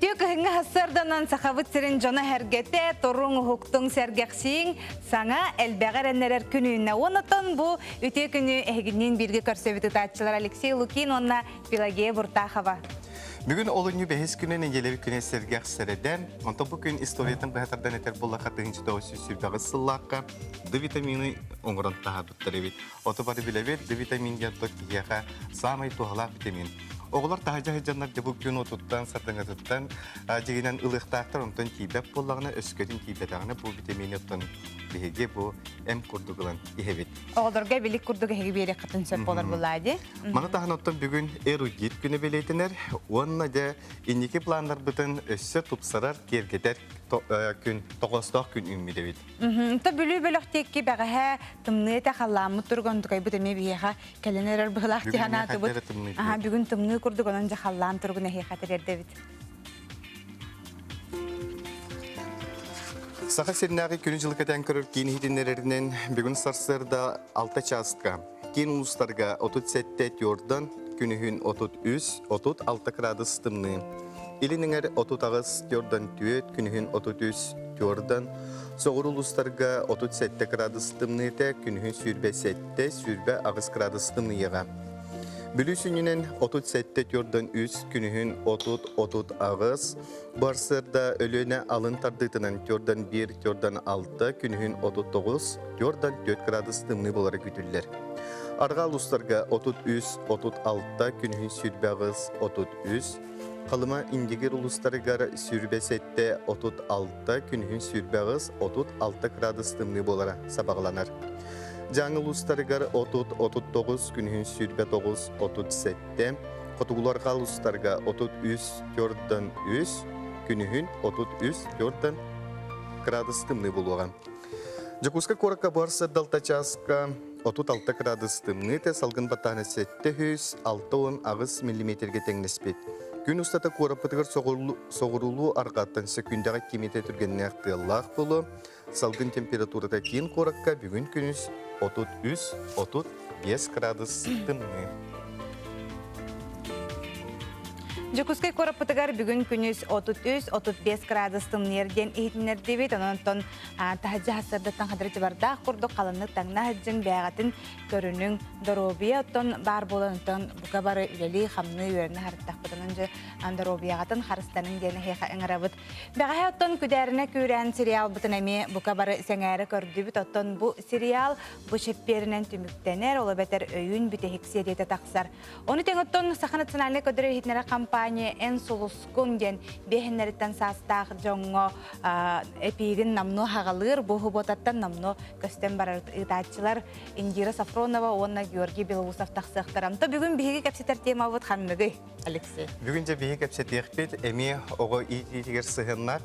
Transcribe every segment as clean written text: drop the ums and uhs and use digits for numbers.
Үтүө кыһыҥҥы сарсыарданан Сахабыт сирин дьоно-сэргэтэ туруҥ уһуктуҥ сэргэхсийиҥ саҥа элбэҕи эрэннэрэр күн үүннэ. Онтон бу үтүө күнү эһигинниин бииргэ көрсөбүт ытааччылар Алексей Лукин уонна Пелагея Буртахова. Бүгүн олунньу бэһис күнэ нэдиэлэбит күнэ сэргэх сэрэдэ. Онтон бу күн историятын быһа тардан этэр буоллахха 1928 сыллаахха Д витамины оҥорон таһаарбыттар эбит. Оту бары билэбит, Д витамин диэн тот киһиэхэ саамай туһалаах витамин. Оҕолор таһырдьа сылдьаннар дьэ бу күн отуттан, сардаҥатыттан дьигинэн ылыахтаахтар, онтон тиийбэт буоллаҕына, өскөтүн тиийбэтэҕинэ бу витамини оттон биһиги бу эм курдук ылан иһэбит. Оҕолорго эбилик курдук эһиги биэриэххитин сөп буолар булаа дии. Маны таһынан оттон бүгүн эрудит күнэ бэлиэтэнэр уонна дьэ инники планнарбытын өссө тупсарар, киэргэтэр күн, тоҕоостоох күн үүммүт эбит. Та Бүлүү бөлөх диэки бэҕэһээ тымныы этэ халлааммыт туруган тукайбыт эмиэ биһиэхэ кэлэн эрэр быһылаах дии санаатыбыт. Аха бүгүн тымныы курдук онон дьэ халлаан туругун эһиэхэ тириэрдэбит. Саха сиринээҕи күнү-дьылы кэтээн көрөр киин иһитиннэрэринэн бүгүн сарсыарда 6 чааска киин улуустарга 37 тюрдан күнүһүн 33, 36 градус тымныы. Илин эҥэр 38 тюрдан 4, күнүһүн 33 тюрдан, соҕуруу улуустарга 37 градус тымныыта, күнүһүн 27, 28 градус тымныйыаҕа. Бүлүү сүнньүнэн 37 тюрдан 3, күнүһүн 30-38, барсыарда Өлүөнэ алын тардыытынан тюрдан 1, тюрдан 6, күнүһүн 39, тюрдан 4 градус тымныы буолара күүтүллэр. Арҕаа улуустарга 33, 36, күнүһүн 28, 33, Халыма Индигир улуустарыгар 27, 36, күнүһүн 28, 36 градус тымныы буолара сабаҕаланар. Дьааҥы улуустарыгар 30, 39, күнүһүн 29, 37, хотугуларга улуустарга 33, 4-3, күнүһүн 33, 4 градус тымныы буолуоҕа. Дьокуускай куоракка барса далта чааска 36 градус тымныы салгын баттаана 768 миллиметргэ тэҥнэспит. Күн устата куораппытыгар соҕуруулуу арҕааттан сөкүүндэҕэ кимитэ түргэннээх тыаллаах буолуо. Салгын температурата киин куоракка бүгүн күнүс 33-35 градус тымныы. Дьокуускай куораппытыгар бүгүн күнүс 33-35 градус тымныйар диэн иһитиннэрдибит. Онон таһырдьа сарсыардаттан хадары чыбардаах курдук халыннык таҥна сылдьыҥ, бээҕэтин көрүнүҥ, доруобуйа оттон баар буолан оттон бука бары үлэлии, хамныы, үөрэнэ сырыттахпытынан дьэ доруобуйаҕытын харыстаныҥ диэн эһиэхэ ыҥырабыт. Бэҕэһээ оттон Күдээринэ күүрээн сериалбытын эмиэ бука бары сэҥээрэ көрдүбүт. Оттон бу сериал бу чэппиэринэн түмүктэнэр, ол эбэтэр өйүүн бүтэһик серията тахсар. Ону тэҥ оттон Саха национальнай көрдөрөр иһитиннэрэр компания Эн сулускун диэн биэһиннэриттэн саастаах дьоҥҥо эпиирин намнуо хаҕалыыр, бу субуотаттан намнуо көстөн барар ыытааччылар Индира Сафронова уонна Георгий Белоусов тахсыахтара. Онто бүгүн биһиги кэпсэтэр темабыт ханныгый, Алексей? Бүгүн дьэ биһиги кэпсэтиэхпит эмиэ оҕо иитиитигэр сыһыаннаах.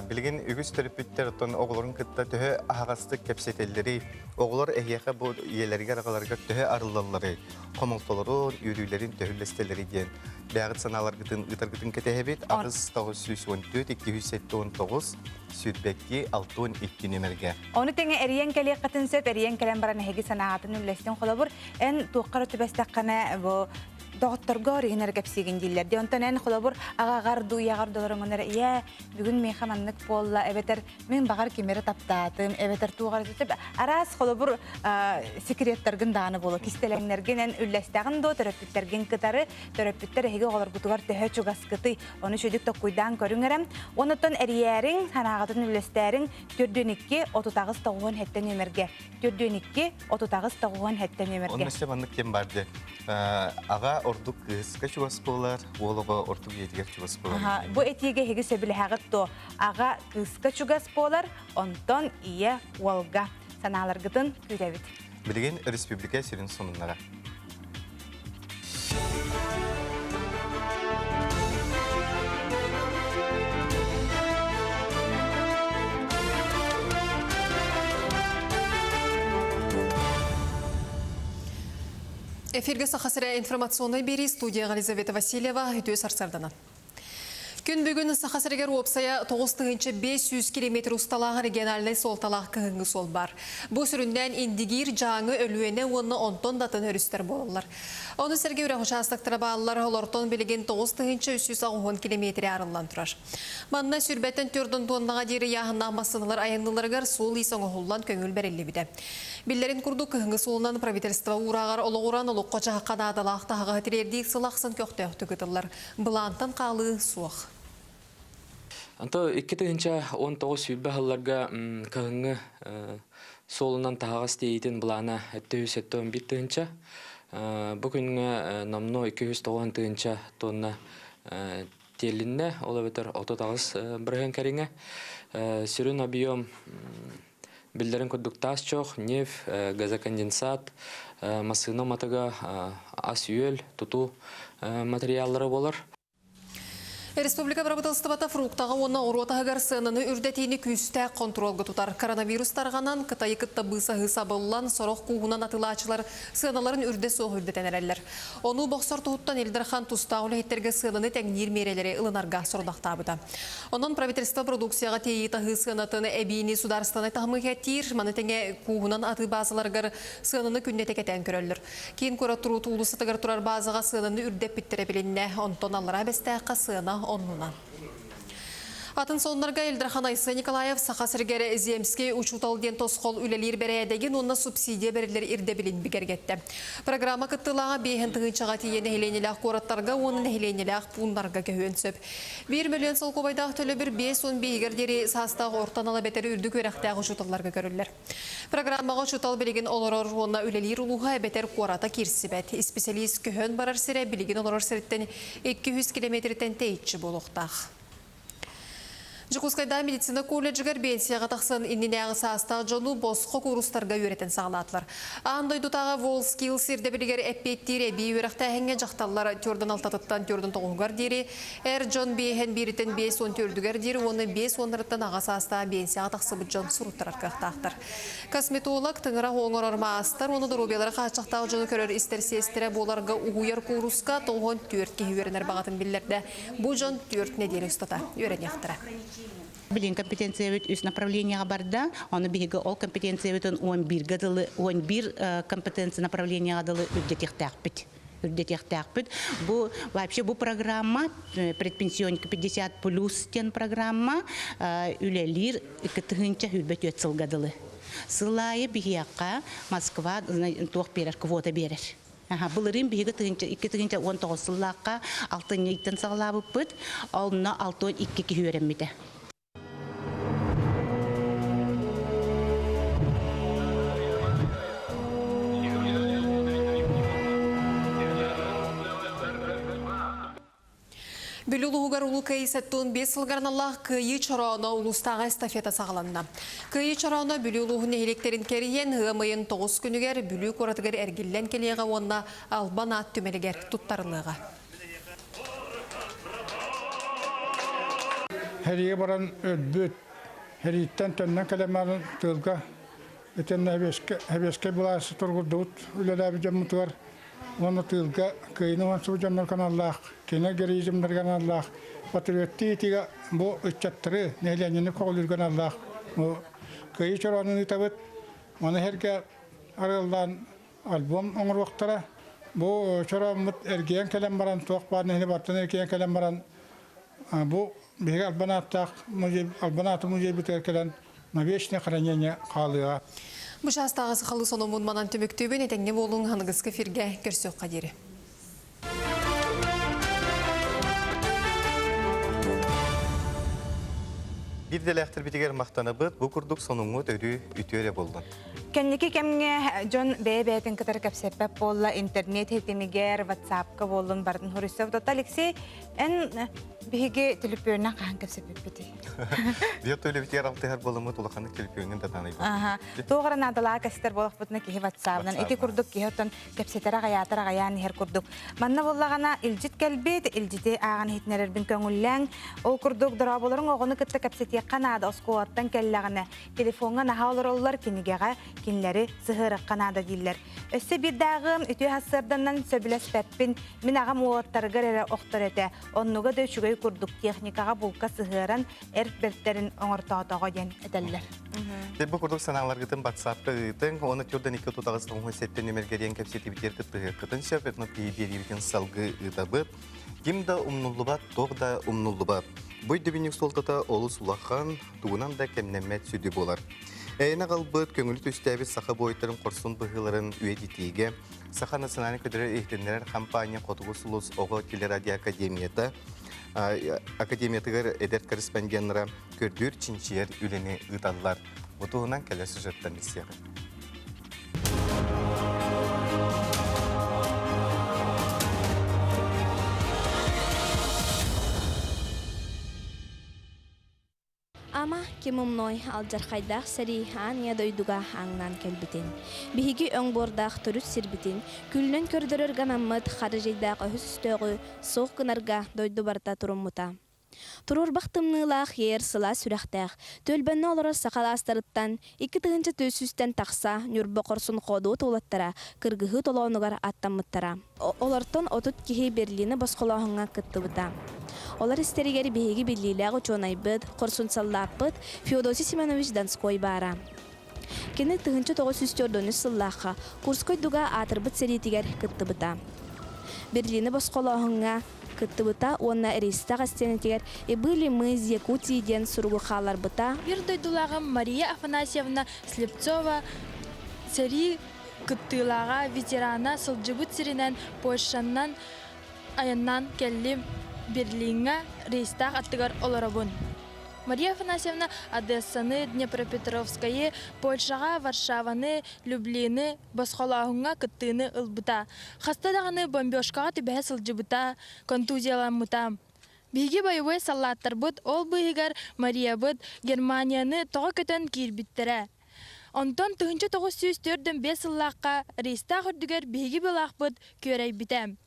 Билигин үгүс төрөппүттэр оттон оҕолорун кытта төһө аһаҕастык кэпсэтэллэрий, оҕолор эһиэхэ бу ийэлэригэр аҕаларыгар төһө арыллалларый, хомолтолорун, үөрүүлэрин төһө үллэстэллэрий диэн бэйэҕит санааларгытын ыытаргытын кэтэһэбит. 8 914 279 22 62 нүөмэргэ. Ону тэҥэ эрийэн кэлиэххитин сөп, эрийэн кэлэн баран эһиги санааҕытын үллэстин. Холобур, эн туохха эрэ түбэстэххинэ бу доҕотторго эрийэн кэпсиигин дииллэр. Дии онтон эн холобур аҕаҕар дуу, ийэҕэр долорон эрэ ийээ, бүгүн миэхэ маннык буолла эбэтэр мин баҕар кими эрэ таптаатым эбэтэр туох эрэ араас холобур секреттаргын даҕаны буолуо кистэлэҥнэргин эн үллэстэҕин дуо төрөппүттэргин кытары төрөппүттэр эһиги оҕолоргутугар төһө чугаскытый ону үчүгдүк токкуйдаан көрүҥ эрэ онуттан эрийээриҥ санааҕытын үллэстээриҥ 42 38 97 нүөмэргэ 42 38 97 нүөмэргэ Онно өссө маннык кем бар дии аҕа ордук кыыска чугас буолар, уол оҕо ордук ийэтигэр чугас буолар. Бу этиигэ эһиги сөбүлэһэҕит дуо? Аҕа кыыска чугас буолар, онтон ийэ уолга. Санааларгытын күүтэбит. Билигин республика сүрүн сонуннара. Эфиргэ Саха сирэ информационнай биэрии студияҕа Елизавета Васильева үтүө сарсыарданан. Күн бүгүн Саха сиригэр уопсайа 9500 километр усталаах региональнай суолталаах кыһыҥҥы суол баар. Бу сүрүннээн Индигиир, Дьааҥы, Өлүөнэ уонна онтон да атын өрүстэр буолаллар. Ону сэргэ үрэх учаастактара бааллар, олортон билигин 9380 километри арыллан турар. Манна сүүрбэттэн төрдөн туоннаҕа диэри ыйааһыннаах массыыналар айанныыларыгар суол-иис оҥоһуллан көҥүл бэриллибитэ. Биллэрин курдук, кыһыҥҥы суолунан правительство уурааҕар олоҕуран олоххо-дьаһахха наадалаах таһаҕаһы тириэрдии сыл ахсын көхтөөхтүк ыытыллар. Былаантан хаалыы суох. Онто 2019 сүүрбэ сылларга кыһыҥҥы суолунан таһаҕас тиэйиитин былаана 771 тыһыынча. Бу күҥҥэ номнуо 290 тыһыынча тонна тиэллиннэ, ол эбэтэр 38 бырыһыан кэриҥэ. Сүрүн объем биллэрин курдук таас чох, нефть, газоконденсат, массыына уматыга, ас-үөл, тутуу материаллара буолар. Республика бырабыыталыстыбата фруктаҕа уонна оҕуруот аһыгар сыананы үрдэтиини күүстээх хонтуруолга тутар. Коронавирус тарҕанан, Кытайы кытта быысаһыы сабыллан, сорох кууһунан атыылааччылар сыаналарын үрдэ суох үрдэтэн эрэллэр. Ону бохсор туһуттан Ил Дархан тустаах үлэһиттэргэ сыананы тэҥниир миэрэлэри ылынарга сорудахтаабыта. Онон правительство продукцияҕа тиэйии-таһыы сыанатын эбиини судаарыстыбаннай таһымы кэтиир, маны тэҥэ кууһунан атыы баазаларыгар сыананы күннэтэ кэтээн көрөллөр. Киин куорат туруут уулуссатыгар турар баазаҕа сыананы үрдэппиттэрэ билиннэ, онтон Аллараа Бэстээххэ сыана оннунан. Атын сонуннарга Ил Дархан Айсен Николаев Саха сиригэр Земский учуутал диэн тосхол үлэлиир бэрээдэгин уонна субсидия бэриллэр ирдэбилин бигэргэттэ. Программа кыттыылааҕа биэһэн тыһыынчаҕа тиийэ нэһилиэнньэлээх куораттарга уонна нэһилиэнньэлээх пууннарга көһүөн сөп. Биир мөлүйүөн солкуобайдаах төлөбүр 55-игэр диэри саастаах орто анал эбэтэр үрдүк үөрэхтээх учууталларга көрүллэр. Программаҕа учуутал билигин олорор уонна үлэлиир улууһа эбэтэр куората киирсибэт. Исписэлиис көһөн барар сирэ билигин олорор сириттэн 200 километртэн тэйиччи буолуохтаах. Дьокуускайдааҕы медицина колледжыгар биэнсийэҕэ тахсан иннинээҕи саастаах дьону босхо куурустарга үөрэтэн саҕалаатылар. Аан дойдутааҕы WorldSkills ирдэбилигэр эппиэттиир эбии үөрэхтээһиҥҥэ дьахталлар төрдүн алтатыттан төрдүн тоҕуһугар диэри, эр дьон биэһэн биириттэн 54-үгэр диэри уонна биэс уоннарыттан аҕа саастаах биэнсийэҕэ тахсыбыт дьон суруттарар кыахтаахтар. Косметолог, тыҥырах оҥорор маастар уонна доруобуйалара хааччахтаах дьону көрөр-истэр сиэстэрэ буоларга уһуйар кууруска 94 киһи үөрэнэр баҕатын биллэрдэ. Бу дьон түөрт нэдиэлэ устата үөрэниэхтэрэ. Билин компетенциябыт үс направлениеҕа барда. Ону биһиги ол компетенциябытын 11-гэ дылы 11 компетенция направлениеҕа дылы үрдэтиэхтээхпит. Үрдэтиэхтээхпит. Бу вообще бу программа предпенсионка 50 плюс диэн программа үлэлиир 2024 сылга дылы. Сыл аайы биһиэхэ Москва туох биэрэр квота биэрэр. Былырыын биһиги 2019 сыллаахха алтынньы ыйтан саҕалаабыппыт. Онно 62 киһи үөрэммитэ. Бүлүү улууһугар Улуу Кыайыы 75 сылыгар аналлаах Кыайыы чорооно улуустааҕы эстафета саҕаланна. Кыайыы чорооно Бүлүү улууһун нэһилиэктэрин кэрийэн, ыам ыйын 9 күнүгэр Бүлүү куоратыгар эргиллэн кэлиэҕэ уонна Албан аат түмэлигэр туттарыллыаҕа. Сэриигэ баран өлбүт, сэрииттэн төннөн кэлэн баран тыылга итиэннэ сэбиэскэй былаас туругурдубут үлэлээбит дьоммутугар уонна тыылга кыайыыны уһансыбыт дьоннорго аналлаах, кини героизмнарга аналлаах, патриоттыы иитиигэ бу ыччаттары, нэһилиэнньэни көҕүлүүргэ аналлаах бу Кыайыы чороонун ыытабыт. Маны сэргэ арыаллаан альбом оҥоруохтара. Бу чорооммут эргийэн кэлэн баран, туох баар нэһилиэ бартан эргийэн кэлэн баран, бу биһиги албан ааттаах музей, албан ааты музейбытыгар кэлэн на вечное хранение хаалыаҕа. Бу чаастааҕы сахалыы сонуммун манан түмүктүүбүн. Этэҥҥэ буолуҥ, аныгыскы эфиргэ көрсүөххэ диэри. Биир дэлээхтэрбитигэр махтанабыт, бу курдук сонуҥҥут өрүү үтүө эрэ буоллун. Кэнники кэмҥэ дьон бэйэ-бэйэтин кытары кэпсэппэт буолла, интернет ситимигэр, ватсапка буоллун барын хоруйсабыт. Алексей, эн биһиги төлөпүөннэн хаһан кэпсэппиппитий? Биир төлөбүтүгэр алтыһар буоламмыт улаханнык төлөпүөҥҥүн да таанайбат. Аха. Туох эрэ наадалаах кэпсэтэр буоллахпытына киһи ватсабынан ити курдук киһи оттон кэпсэтэр аҕайаатар аҕайаан иһэр курдук. Манна буоллаҕына илдьит кэлбит, илдьити ааҕан иһитиннэрэрбин көҥүллээҥ. Ол курдук дорооболоруҥ оҕону кытта кэпсэтиэххэ наада оскуолаттан кэллэҕинэ телефоҥҥа наһаа олороллор кинигэҕэ кинилэри сыһыарыахха наада дииллэр. Өссө биирдээҕим үтүө сарсыарданан сөбүлэспэппин. Мин аҕам уолаттарыгар эрэ охтор этэ. Оннуга да үчүгэй. үчүгэй курдук техникаҕа булка сыһыаран эр бэртэрин оҥортоотоҕо диэн этэллэр. Дьэ бу курдук санааларгытын батсаапка ыытыҥ, уонна түрдэн икки тутаҕыс тоҥуһун сэттэ нүмергэрийэн кэпсэтибитигэр кыттыһыаххытын сөп, этно биэриибитин салгыы ыытабыт. Ким да умнуллубат, туох да умнуллубат. Бу өйдөбүнньүк суолтата олус улахан, тугунан да кэмнэммэт сүдү буолар. Эйэни аҕалбыт, көҥүлү түстээбит саха буойуттарын хорсун быһыыларын үйэтитиигэ Саха национальнай көтөрөр иһитиннэрэр хампаанньа Хотугу сулус оҕо телерадиоакадемията академиятыгар эдэр корреспонденнара көрдүүр чинчийэр үлэни ыыталлар. Бу туһунан кэлэр сюжеттан билсиэҕиҥ. Ама, ким умнуой, алдьархайдаах сэрии аан ийэ дойдуга ааҥнаан кэлбитин. Биһиги өҥ буордаах төрүт сирбитин, күллэн көрдөрөр ганаммыт хара дьайдаах өһөс өстөөҕү суох гынарга дойду барыта туруммута. Туруорбах тымныылаах иэйэр сылаас сүрэхтээх, түөлбэннэ олорор саха алаастарыттан 2 400-тэн тахса Ньурба хорсун хоодуот уолаттара кыргыһыы толоонугар аттаммыттара. Олортон 30 киһи Берлини босхолооһуҥҥа кыттыбыта. Олор истэригэр биһиги биллиилээх учуонайбыт, хорсун саллааппыт Феодосий Семенович Донской баара. Кини 1943 сыллаахха Курскай дуга аатырбыт сэриитигэр кыттыбыта. Берлини босхолооһуҥҥа кыттыбыта уонна Рейстах истиэнэтигэр «И были мы из Якутии» диэн суругу хаалларбыта. Биир дойдулааҕым Мария Афанасьевна Слепцова сэрии кыттыылааҕа, ветерана сылдьыбыт сиринэн Польшаннан айаннаан кэллим, Берлиҥҥа Рейстах аттыгар олоробун. Мария Афанасьевна Одессаны, Днепропетровскайы, Польшаҕа Варшаваны, Люблины босхолооһуҥҥа кыттыыны ылбыта. Хаста даҕаны бомбежкаҕа түбэһэ сылдьыбыта, контузияламмыта. Биһиги бойобуой саллааттарбыт ол быыһыгар Мариябыт Германияны тоҕо көтөн киирбиттэрэ. Онтон 1945 сыллаахха Рейстах үрдүгэр биһиги былаахпыт күөрэйбитэ.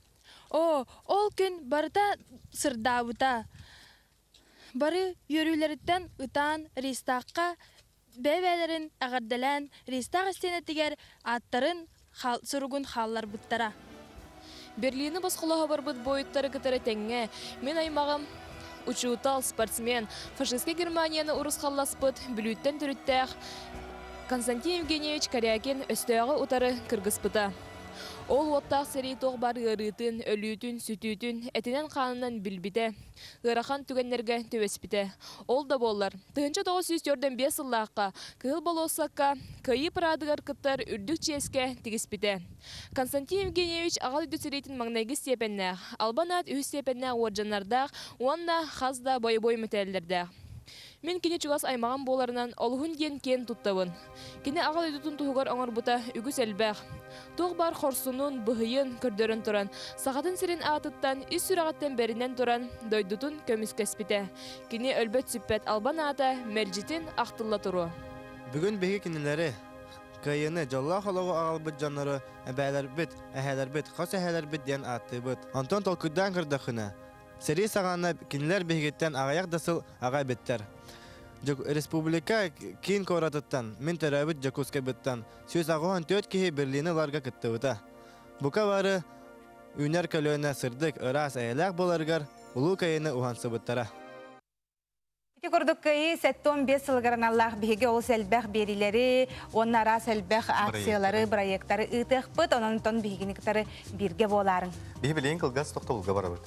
Оо, ол күн барыта сырдаабыта. Бары үөрүүлэриттэн ытаан Рейстахха бэйэ-бэйэлэрин эҕэрдэлээн Рейстах истиэнэтигэр ааттарын суругун хаалларбыттара. Берлини босхолоһо барбыт буойуттары кытары тэҥҥэ мин аймаҕым учуутал, спортсмен, фашистскай Германияны урусхалласпыт Бүлүүттэн төрүттээх Константин Евгеньевич Корякин өстөөҕү утары кыргыспыта. Ол уоттаах сэрии туох баар ыарыытын, өлүүтүн, сүтүүтүн этинэн-хаанынан билбитэ, ыарахан түгэннэргэ түбэспитэ. Ол да буоллар, 1945 сыллаахха Кыһыл болуоссакка Кыайыы параадыгар кыттар үрдүк чиэскэ тигиспитэ. Константин Евгеньевич Аҕа дойду сэриитин маҥнайгы степеннээх, Албан аат үһүс степеннээх уордьаннардаах уонна хас да бойобуой мэтээллэрдээх. Мин кини чугас аймаҕым буоларынан олуһун диэн киэн туттабын. Кини аҕа дойдутун туһугар оҥорбута үгүс элбэх. Туох баар хорсунун, быһыйын көрдөрөн туран, Сахатын сирин аатыттан ис сүрэҕиттэн бэринэн туран, дойдутун көмүскэспитэ. Кини өлбөт-сүппэт албан аата мэлдьитин ахтылла туруо. Бүгүн биһиги кинилэри, Кыайыыны, дьоллоох олоҕу аҕалбыт дьоннору эбээлэрбит, эһээлэрбит, хос эһээлэрбит диэн ааттыыбыт. Онтон толкуйдаан көрдөххүнэ, сэрии саҕана кинилэр биһигиттэн аҕыйах да сыл аҕа эбиттэр. Республика киин куоратыттан, мин төрөөбүт Дьокуускайбыттан 184 киһи Берлини ыларга кыттыбыта. Бука бары үүнэр көлүөнэ сырдык, ыраас, эйэлээх буоларыгар Улуу Кыайыыны уһансыбыттара. Ити курдук Кыайыы 75 сылыгар аналлаах биһиги олус элбэх биэриилэри уонна араас элбэх акциялары, бырайыактары ыытыахпыт. Онон онтон биһигини кытары бииргэ буолаарыҥ. Биһи билигин кылгас тохтобулга барабыт.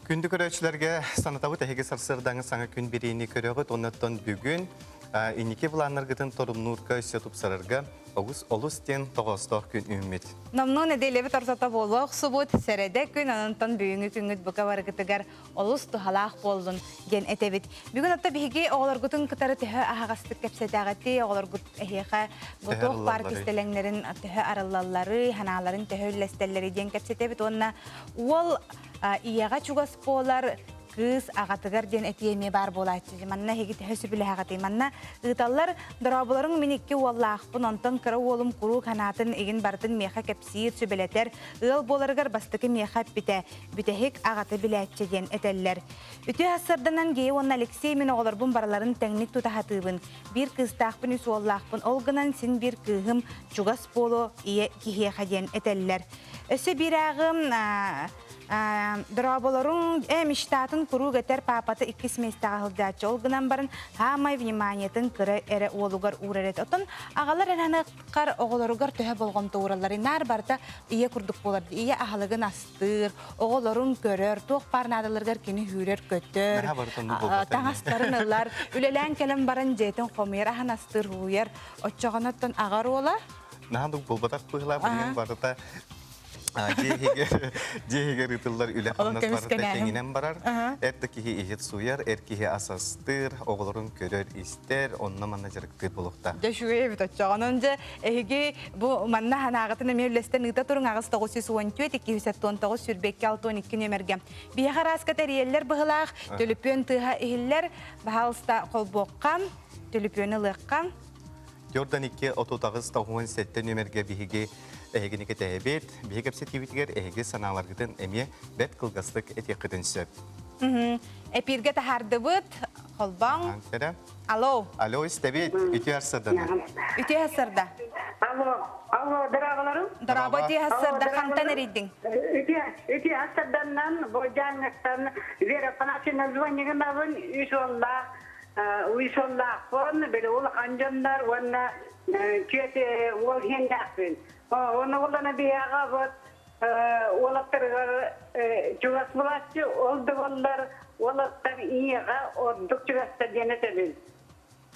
Күндү көрөөччүлэргэ санатабыт эһиги сарсыардааҥы саҥа күн бириини көрөҕүт. Оннуттан бүгүн инники былааннаргытын торумнуурга, өссө тупсарарга оҕус олус диэн тоҕоостоох күн үүммүт. Номнуо нэдиэлэбит ортото буолуо охсубут сэрэдэ күн, онтон бүгүҥҥү күҥҥүт бука барыгытыгар олус туһалаах буоллун диэн этэбит. Бүгүн отто биһиги оҕолоргутун кытары төһө аһаҕастык кэпсэтэҕитий, оҕолоргут эһиэхэ бу туох баар кистэлэҥнэрин төһө арыллалларый, санааларын төһө үллэстэллэрий диэн кэпсэтэбит уонна уол ийэҕэ чугас буолар. Кыыс аҕатыгар диэн этии эмиэ баар буолааччы. Манна эһиги төһө сөбүлэһэҕитий? Манна ыыталлар дорооболоруҥ мин икки уоллаахпын, онтон кыра уолум куруук санаатын игин барытын миэхэ кэпсиир, сүбэлэтэр, ыал буоларыгар бастакы миэхэ эппитэ, бүтэһик аҕата билээччи диэн этэллэр. Үтүө сарсыарданан Гея уонна Алексей мин оҕолорбун барыларын тэҥник тута сатыыбын. Биир кыыстаахпын, үс уоллаахпын, ол гынан син биир кыыһым чугас буолуо ийэ киһиэхэ диэн этэллэр. Өссө биир ааҕым Дорооболоруҥ э мечтатын куруук этэр паапата иккис миэстэҕэ сылдьааччы. Ол гынан баран хаамай вниманиетын кыра эрэ уолугар уурар этэ. Оттон аҕалар эрэ оҕолоругар төһө болҕомто ууралларый? Наар барыта ийэ курдук буолар. Ийэ аһылыгын астыыр, оҕолорун көрөр, туох баар наадаларыгар кини сүүрэр-көтөр, таҥастарын ылар, үлэлээн кэлэн баран дьиэтин хомуйар, аһын астыыр, ууйар. Оччоҕуна оттон аҕа оруола? Наһаа буолбатах быһыылаах билигин барыта Дьиэ иһигэр ыытыллар үлэ-хамнас барыта тэҥинэн барар. Эр да киһи иһит сууйар, эр киһи ас астыыр, оҕолорун көрөр-истэр, онно-манна дьарыктыыр буолуохтаах. Дьэ, үчүгэй эбит оччоҕонон дьэ эһиги бу манна санааҕытын эмиэ үллэстэн ыыта туруҥ 8 914 279 22 62 нүөмэргэ. Биһиэхэ арааска тэрийэллэр быһылаах, төлөпүөн тыаһа иһиллэр, баһаалыста холбуохха, төлөпүөнү ылыахха. Йордан 2 38 97 нүөмэргэ биһиги эһигини кэтэһэбит. Биһиги кэпсэтиибитигэр эһиги санааларгытын эмиэ бэрт кылгастык этиэххитин сөп. Эпииргэ таһаардыбыт. Холбоҥ. Алло. Алло, истэбит. Үтүө арсардан. Үтүө арсарда. Алло, алло, дороголарым. Дорообо үтүө арсарда хантан эрийдиҥ? Үтүө, үтүө арсарданнан, Болдьааҥҥыттан Вера Афанасьевна звонигынабын үс уоллаах Уйсоллаахпын, били улахан дьоннор уонна күөт уол иһиннээхпин. Уонна уолана биһиэхэ вот уолаттарыгар чугас булааччы, ол да буоллар уолаттар ийэҕэ ордук чугастар диэн этэбин.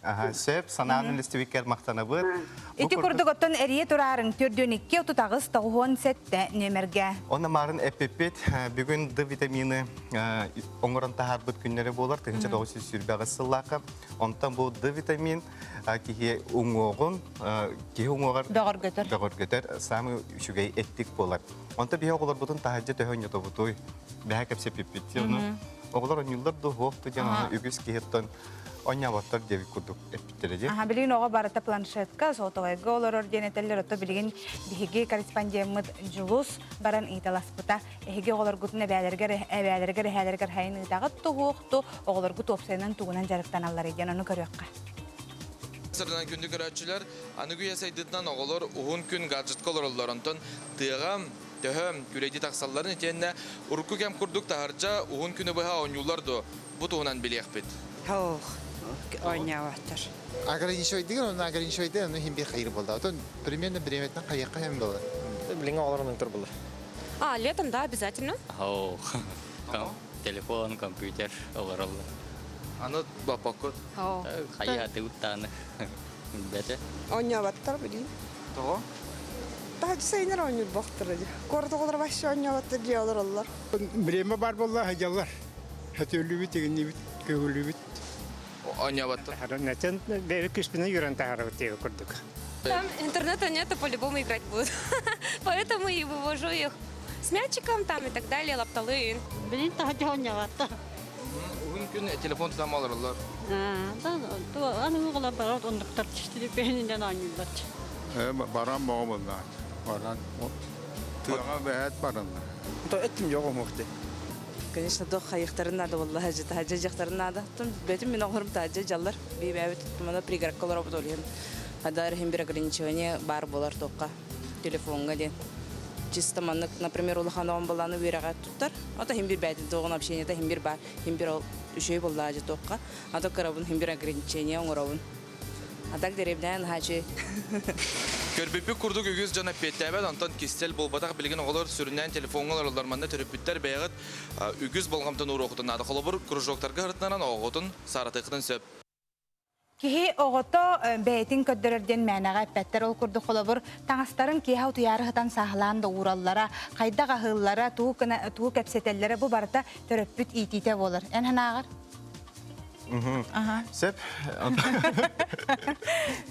Аха, сөп, санаан үллэстибиккэр махтанабыт. Ити курдук оттон эрийэ тураарыҥ 42 38 97 нүөмэргэ. Онно марын эппиппит бүгүн Д витамины оҥорон таһаарбыт күннэрэ буолар 1928 сыллаахха. Онтон бу Д витамин киһи уҥуоҕун, киһи уҥуоҕар бөҕөргөтөр. Бөҕөргөтөр самый үчүгэй эттик буолар. Онтон биһи оҕолорбутун таһырдьа төһө онньотобутуй? Бэһэ кэпсэппиппит. Оҕолор онньууллар да суох диэн үгүс киһиттэн онньооботтор диэбит курдук эппиттэрэ дии. Аха, билигин оҕо барыта планшетка, сотовайга олорор диэн этэллэр. Ото билигин биһиги корреспондеммыт Дьулус баран ыйыталаспыта. Эһиги оҕолоргутун эбээлэргэр, эбээлэргэр, эһээлэргэр хайын ыытаҕыт туһуохту, оҕолоргут уопсайынан тугунан дьарыктаналларый диэн ону көрүөххэ. Сырынан күндү көрөөччүлэр, аныгы үйэ сайдыытынан оҕолор уһун күн гаджетка олороллор. Онтон тыаҕа төһө күрэйдии тахсалларын итиэннэ урукку кэм курдук таһырдьа уһун күнү быһа оонньууллар дуо? Бу туһунан билиэхпит. Ох, оонньооботтор. Ограничивайдыгын, онно ограничивайдыгын, онно иһин биир хайыр буолла. Отон примерно бириэмэтинэн хайыахха хэм буолар. Билиҥҥи оҕолор оннуктар буолар. А, летом, да, обязательно. Ох, телефон, компьютер олороллор. Аны баппаккыт. Хайа тыуттааны бэтэ. Оонньооботтор билигин. Тоҕо? Таһырдьа сайыннар оонньуур буолтар дии. Куорат оҕолоро вообще оонньооботтор дии олороллор. Бириэмэ бар буолла сылдьаллар. Сөтүөлүүбүт, игиннибит, көҕүлүүбүт. Оонньооботтор. Нэтен бэйэ күспүнэ юран таһаарабыт диэки курдук. Там интернета нету, по-любому играть будут. Поэтому и вывожу их с мячиком там и так далее, лапталы. Билин таһырдьа оонньообаттар. Уһун күн телефон тутан олороллор. Аны оҕолор барар оннуктар телефонунан оонньууллар. Баран боҕо булла. Баран. Тыаҕа бэһэт бараннар. Эттим жоқ омуқты. Конечно, дох хайыктарын надо болла хажы тахажа жактарын надо. Тум бетим мен оҕорум тахажа жаллар. Бибэбит мана пригородка олоробут олиһин. Адар хим бир ограничение бар болар тоққа телефонга ден. Чисто маннык, например, улахан оҕом баланы үөрэҕэ туттар. Ото хим бир бәйтин тоҕун общениета хим бир бар, хим бир ол үчүгэй боллаажы тоққа. Ато кырабын хим бир ограничение оҥоробун. А так деревнян хачы. Көрбүппүт курдук үгүс дьон эппиэттээбэт, онтон кистэл буолбатах билигин оҕолор сүрүннээн телефоҥҥа олороллор. Манна төрөппүттэр бэйэҕит үгүс болҕомтону уруоххутун наада. Холобур, кружоктарга сырытынаран оҕоҕутун сааратыаххытын сөп. Киһи оҕото бэйэтин көрдөрөр диэн мээнэҕэ эппэттэр. Ол курдук холобур, таҥастарын киэһэ утуйаары сытан сааһылаан да уураллара, хайдах аһыыллара, тугу, тугу кэпсэтэллэрэ бу барыта төрөппүт иитиитэ буолар. Эн санааҕар? Сөп.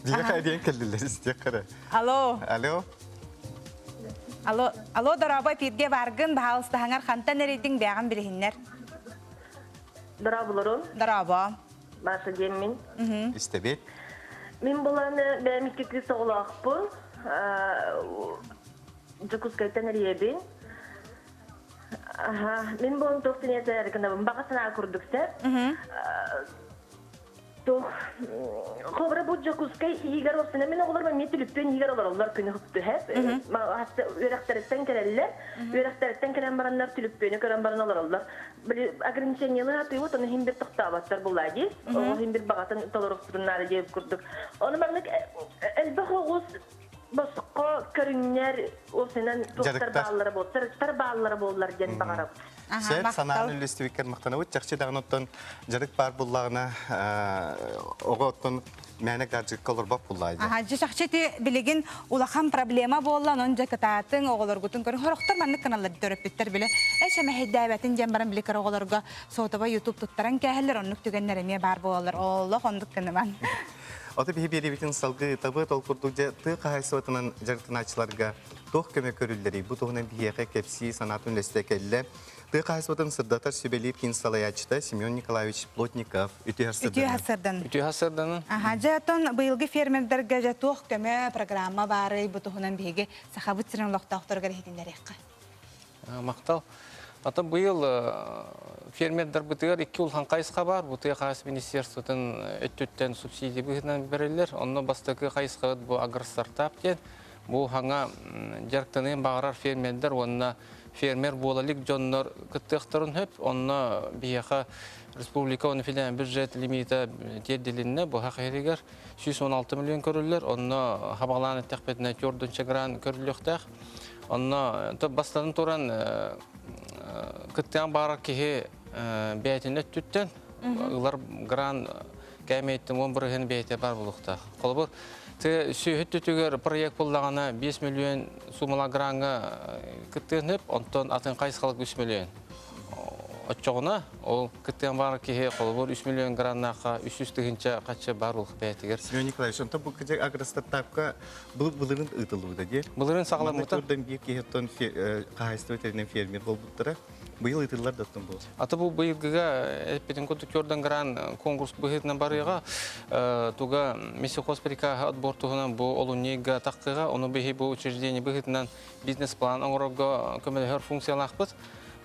Диэхэ диэн кэллилэр истиэххэ Алло. Алло. Алло, алло, дорообо, эфирге баргын, баһаалыстаһаңар хантан эрийдиҥ бэҕин билиһиннэр. Дорооболорун. Дорообо. Маша диэммин. Истэбит. Мин булан бэйэм икки кыыс оҕолоохпун. Дьокуускайтан эрийэбин. Аха, мин буолан туох тиниэтэ гынабын баҕа санаа курдук сөп. Туох Хобра бу Дьокуускай иһигэр уопсайынан мин оҕолорум эмиэ түлүппүөн иһигэр олороллор күнү түһэп. Үөрэхтэриттэн кэлэллэр. Үөрэхтэриттэн кэлэн бараннар түлүппүөнү көрөн баран олороллор. Били ограничениелы атыыбыт, ону иһин бир тохтооботтор буллаа дии. Оҕо иһин бир баҕатын толоруохпутун наада диэбит курдук. Ону маннык элбэх оҕус босхо көрүҥнэр уопсайынан туохтар бааллара буоллар, бааллара буоллар диэн баҕарабыт. Сөп, санааны үллэстибиккэр махтанабыт. Чахчы даҕаны оттон дьарык баар буллаҕына, оҕо оттон мээнэ гаджетка олорбот буллаа. Аха, дьэ чахчы ити билигин улахан проблема буолла, онон дьэ кытаатыҥ, оҕолоргутун көрүҥ. Сорохтор маннык гыналлар төрөппүттэр бile эш эмэһэйдээбэтин диэн баран били кыра оҕолорго сотовай ютуб туттаран кээһэллэр, оннук түгэннэр эмиэ баар буолаллар. Олох оннук гыныман. Ото биһи биэриибитин салгыы табы ол курдук дьэ тыа хаһаайыстыбатынан дьарыктанааччыларга туох көмө көрүллэрий? Бу туһунан биһиэхэ кэпсии санаатын үллэстэ кэллэ. Тыа хаһаайыстыбатын сырдатар сүбэлиир киин салайааччыта Семен Николаевич Плотников. Үтүө Үтүө сарсыардан. Үтүө сарсыарданын. Аха, дьэ оттон быйылгы фермердэргэ дьэ туох көмө программа баарый бу туһунан биһиги Сахабыт сирин олохтоохторугар иһитиннэриэххэ. Махтал. Ата быйыл фермердарбытыгар икки улахан хайысха баар. Бу тыа хаһаайыстыба министерствотын өттүттэн субсидия быһыытынан бэриллэр. Онно бастакы хайысхабыт бу агростартап диэн. Бу хаҥа дьарыктаныан баҕарар фермердэр уонна фермер буола илик дьоннор кыттыахтарын сөп. Онно биһиэхэ республика уонна федеральный бюджет лимита тиэрдилиннэ. Бу иһигэр 116 миллион көрүллэр. Онно хабаҕалаан эттэхпитинэ 4 гран көрүллүөхтээх. Онно бастатан туран кыттыан баҕарар киһи бэйэтин өттүттэн ылар гран кээмэйиттэн 10 бырыһын бэйэтэ бар буолуохтаах. Холобур, ты сүөһү өттүтүгэр проект буллаҕына 5 миллион суммалаах граҥҥа кыттыан сөп, онтон атын хайысхалык 3 миллион. Оччоҕуна ол кыттыан баар киһи холобур 3 миллион граннаахха 300 тыһыынча хаччы бар буолуох бэйэтигэр. Семен Николаевич, онтон бу кыдьык агростартапка былырын ыытыллыбыта дии. Былырын саҕаламмыта. Манна биир киһи оттон хаһаайыстыба тэринэн фермер буолбуттара. Быйыл ыытыллар да оттон бу. Ата бу быйылгыга эппитин курдук Jordan Гран конкурс быһыытынан барыаҕа. Туга Мессихоз прикаһа отбор туһунан бу олунньуйга таххыга, ону биһи бу учреждение быһыытынан бизнес-план оҥорорго көмөлөһөр функциялаахпыт.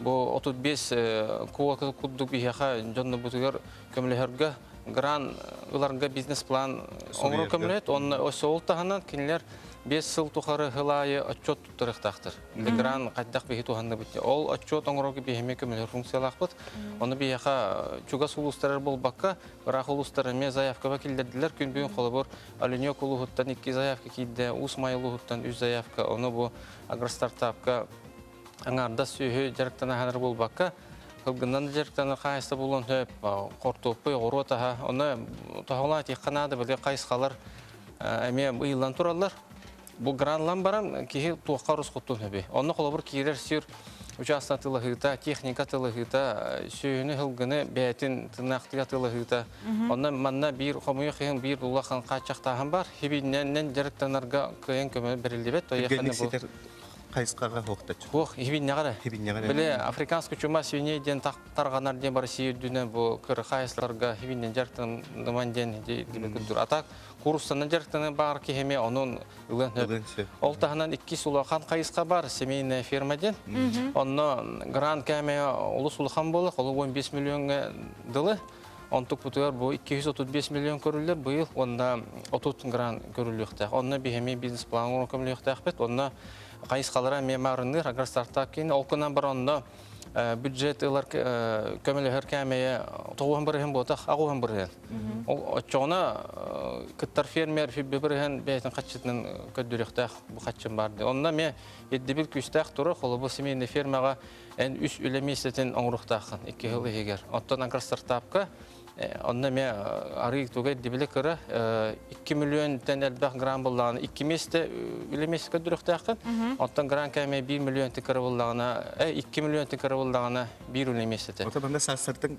Бу 35 куока курдук биһиэхэ дьоннорбутугар көмөлөһөргө гран ыларга бизнес-план оҥорор көмөлөһөт. Онно өссө ол таһынан кинилэр 5 сыл тухары сыл аайы отчет туттарыахтаахтар. Гран хайдах биһи туһанныбыт. Ол отчет оҥорорго биһиэхэ көмөлөһөр функциялаахпыт. Ону биһиэхэ чугас улуустарар буолбакка, ыраах улуустар эмиэ заявкаба киллэрдилэр. Күн бүгүн холобур Оленек улууһуттан икки заявка киирдэ, Уус Маайа улууһуттан үс заявка. Ону бу агростартапка аҥаардас сүөһү дьарыктанаһанар буолбакка, сылгынан дьарыктанар хаһаайыстыба буолуон сөп, хортуоппуй, оҕуруот аһа. Ону тоһоҕолоон этиэххэ наада, били хайысхалар эмиэ ыйыллан тураллар. Бу гранлан баран киһи туохха орусхуттун сөбүй. Онно холобур киирэр сүр учаастак атыылаһыыта, техника атыылаһыыта, сүөһүнү, сылгыны бэйэтин тынаахтыга атыылаһыыта. Онно манна биир хомуйуох иһин биир улахан хааччахтааһын бар. Хибиннэнэн дьарыктанарга кыайан көмө бэриллибэт. Түргэнник ситэр хайысхаҕа хуохтаччы. Хуох, хибиннэҕэ Хибиннэҕэ Били африканский чума свиней диэн тарҕанар диэн Россия үрдүнэн бу кыр хаайыстарга хибиннэн дьарыктаныман диэн курдур. А так курсанан дьарыктанар баар киһи эмиэ онон ылыан сөп. Ол таһынан иккис улахан хайысха бар, семейная ферма диэн. Онно грант кээмэйэ олус улахан буолар, ол 15 миллионга дылы. Онтукпутугар бу 235 миллион көрүллэр быйыл уонна 30 грант көрүллүөхтээх. Онно биһиги бизнес-план оҥорон көмөлүөхтээхпит. Онно хайысхалара эмиэ маарынныыр агростартап киин. Ол гынан баран онно бюджет ылар көмөлөһөр кээмэйэ тоҕуһан бырыһын буотах, аҕуһан бырыһын. Ол оччоҕуна кыттар фермер фибби бырыһын бэйэтин хаччытынан көрдөрүөхтээх бу хаччым бар дии. Онно эмиэ ирдэбил күүстээх турар. Холобур, семейный фермаҕа эн үс үлэ миэстэтин оҥоруохтааххын икки сыл иһигэр. Оттон агростартапка онно эмиэ арыы туга ирдэбилэ кыра 2 миллионтан элбэх гран буллаҕына икки миэстэ үлэ миэстэ көрдөрүөхтээххин. Оттон гран кээмэйэ 1 миллионтан кыра буллаҕына, 2 миллионтан кыра буллаҕына биир үлэ миэстэтэ. Ото манна саастартан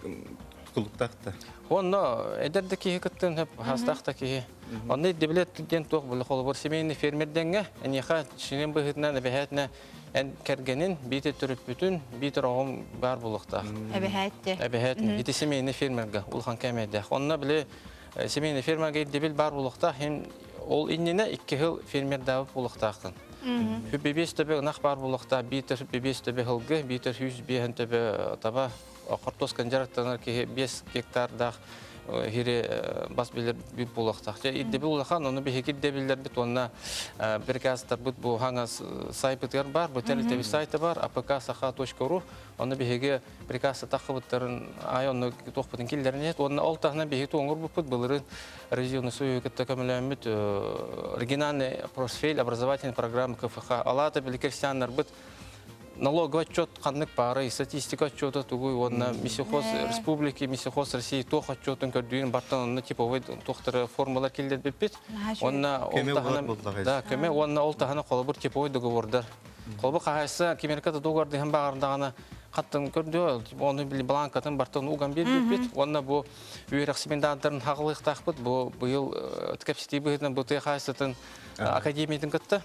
тутулуктаах да. Онно эдэр да киһи кыттыан сөп, хаастаах да киһи. Онно ирдэбилэ диэн туох була холобур семейный фермер дэҥҥэ эниэхэ шинен быһыытынан эбэһээтинэ. Эн кэргэнин, биитэр төрөппүтүн, биитэр оҕом баар буолуохтаах. Эбэһээт Эбэһээт. Ити семейный фермерга улахан кээмэйдээх. Онно били семейный фермерга ирдэбил баар буолуохтаах. Һин ол иннинэ икки сыл фермердаабыт буолуохтааххын. Хүббибиэс төбө ынах баар буолуохтаах, биитэр хүббибиэс төбө һылгы, биитэр 105 төбө таба, хортуоскан дьарыктанар киһи 5 гектардаах хири бас билэр буолуохтаах. Дьэ ирдэбил улахан, ону биһиги ирдэбиллэрбит уонна приказтарбыт бу хаҥас сайпытыгар баар, бу тэрилтэбит сайта бар, apk-саха.ру, онно биһиги приказ таххыбыттарын аай онно туохпутун киллэрин уонна ол таһынан биһиги туоҥурбуппут былырын Регионный союз кытта көмөлөөммүт оригинальный профиль образовательной программы КФХ алаата били крестьяннарбыт налоговый отчет ханнык баарый, статистика отчета тугуй уонна Мисихоз республики, Мисихоз России туох отчетун көрдүүн бартан онно типовой туохтары формалар киллэрбиппит. Уонна ол таһынан да көмө уонна ол таһынан холобур типовой договордар. Холобур хаһайса кимерка да договордыһын баҕардаҕына хаттын көрдүө, оны били бланкатын бартан уган биэрбиппит. Уонна бу үөрэх семинардарын хаҕылыахтаахпыт. Бу быйыл кэпсэтии быһыытынан бу тыа хаһайсытын академиятын кытта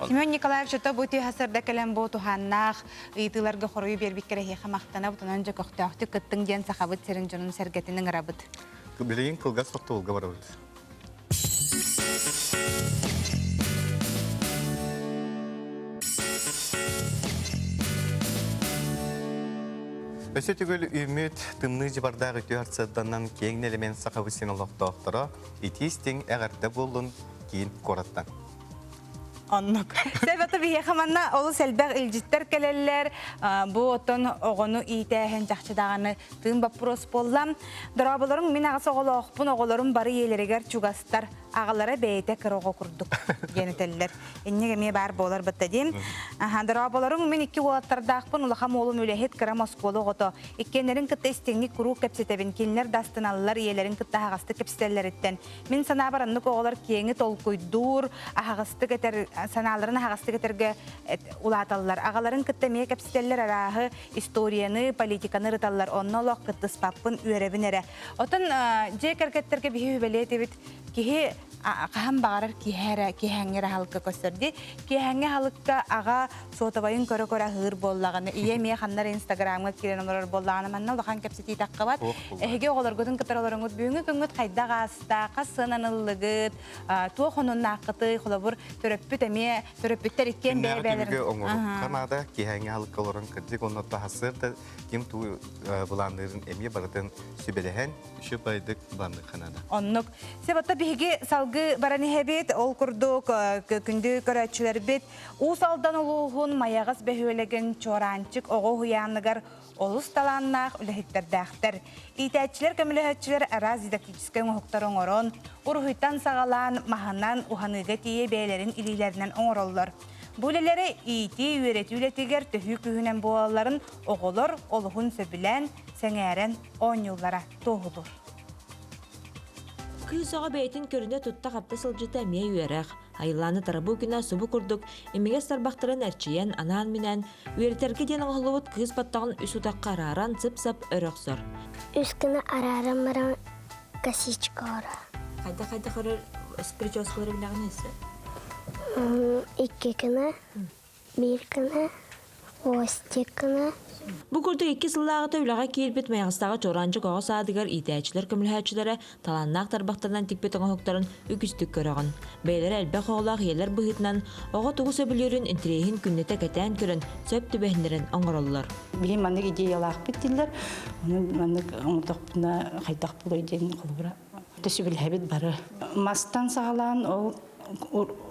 Семен Николаевич ото бу түһэ сырда кэлэн бу туһааннаах ыйытыыларга хоруйу биэрбиккэр эһиэхэ махтана бутунан дьэ көхтөөхтүк кыттыҥ диэн сахабыт сирин дьонун сэргэтин ыҥырабыт. Билигин кылгас тохтобулга барабыт. Өссө төгүл үүммүт тымныы дьыбардаах үтүө арцыданнан киэҥ нэлэмэн сахабыт сирин олохтоохторо итии-истиҥ эҕэрдэ буоллун киин куораттан. Оннук. Себето биһиэхэ манна олус элбэх илдьиттэр кэлэллэр. Бу оттон оҕону иитээһин чахчы даҕаны тыын боппуруос буолла. Дорооболоруҥ мин аҕыс оҕолоохпун, оҕолорум бары ийэлэригэр чугастар. Аҕалара бэйэтэ кыра оҕо курдук диэн этэллэр. Инник эмиэ баар буолар бытта диим. Дорооболоруҥ мин икки уолаттардаахпын, улахан уолум үлэһит, кырам оскуола оҕото. Иккиэннэрин кытта истиҥник куруук кэпсэтэбин, кинилэр да астыналлар, ийэлэрин кытта аһаҕастык кэпсэтэллэриттэн. Мин санаабар оннук оҕолор киэҥи толкуйдуур, аһаҕастык этэр, санааларын аһаҕастык этэргэ улааталлар. Аҕаларын кытта эмиэ кэпсэтэллэр арааһы историяны, политиканы ырыталлар. Онно олох кыттыспаппын, үөрэбин эрэ. Отон дьиэ кэргэттэргэ биһи үбэлиэтибит киһи хаһан баҕарар киһи эрэ киэһэҥҥи эрэ аһылыкка көстөр дии. Киэһэҥҥи аһылыкка аҕа суотабайын көрө-көрө аһыыр буоллаҕына, ийэ эмиэ ханна эрэ инстаграмҥа киирэн олорор буоллаҕына, манна улахан кэпсэтии таххыбат. Эһиги оҕолоргутун кытары олороҥҥут бүгүҥҥү күҥҥүт хайдах ааста, хас сыананыллыгыт, туох онуннааххытый, холобур, төрөппүт эмиэ, төрөппүттэр иккиэн бэйэ-бэйэлэрин... Күннээҕи түбүгү оҥорукка наада, киэһэҥҥи аһылыкка олорон кырдьык онно таһасыар да ким туу былаанныырын эмиэ барытын сүбэлэһэн, үчүгэй байдык былаанныахха наада. Оннук. Себатта биһиги салгыы баран иһэбит. Ол курдук күндү көрөөччүлэрбит Уус Алдан улууһун Майаҕас бөһүөлэгин Чуораанчык оҕо уһуйааныгар олус талааннаах үлэһиттэрдээхтэр. Иитээччилэр, көмөлөһөөччүлэр араас дидактическай оҥоһуктары оҥорон, уруһуйтан саҕалаан, маһынан уһаныыга тиийэ бэйэлэрин илиилэринэн оҥороллор. Бу үлэлэри иитии, үөрэтии үлэтигэр төһүү күүһүнэн буолалларын оҕолор олуһун сөбүлээн, сэҥээрэн оонньууллара туоһулуур. Кыыс оҕо бэйэтин көрүнэ тутта-хапта сылдьыта эмиэ үөрэх. Айыллааны Тарабукина субу курдук имигэс тарбахтарын эрчийэн, анаан-минээн үөрэтэргэ диэн оҥоһуллубут кыыс баттаҕын үс утахха арааран сып-сап өрө охсор. Үс гына арааран баран косичка оро. Хайдах-хайдах өрөр прическалары билэҕин өссө? Икки гына, биир гына, Костикына. Бу курдук икки сыллааҕыта үлэҕэ киирбит Майаҕастааҕы Чуораанчык оҕо саадыгар иитээччилэр көмөлөһөөччүлэрэ талааннаах тарбахтарынан тикпит оҥоһуктарын үгүстүк көрөҕүн. Бэйэлэрэ элбэх оҕолоох ийэлэр быһыытынан оҕо тугу сөбүлүүрүн интэриэһин күннэтэ кэтээн көрөн, сөп түбэһиннэрэн оҥороллор. Биһи маннык идеялаахпыт дииллэр. Ону маннык оҥордохпуна хайдах буолуой диэн холобура сөбүлэһэбит бары. Мастан саҕалаан ол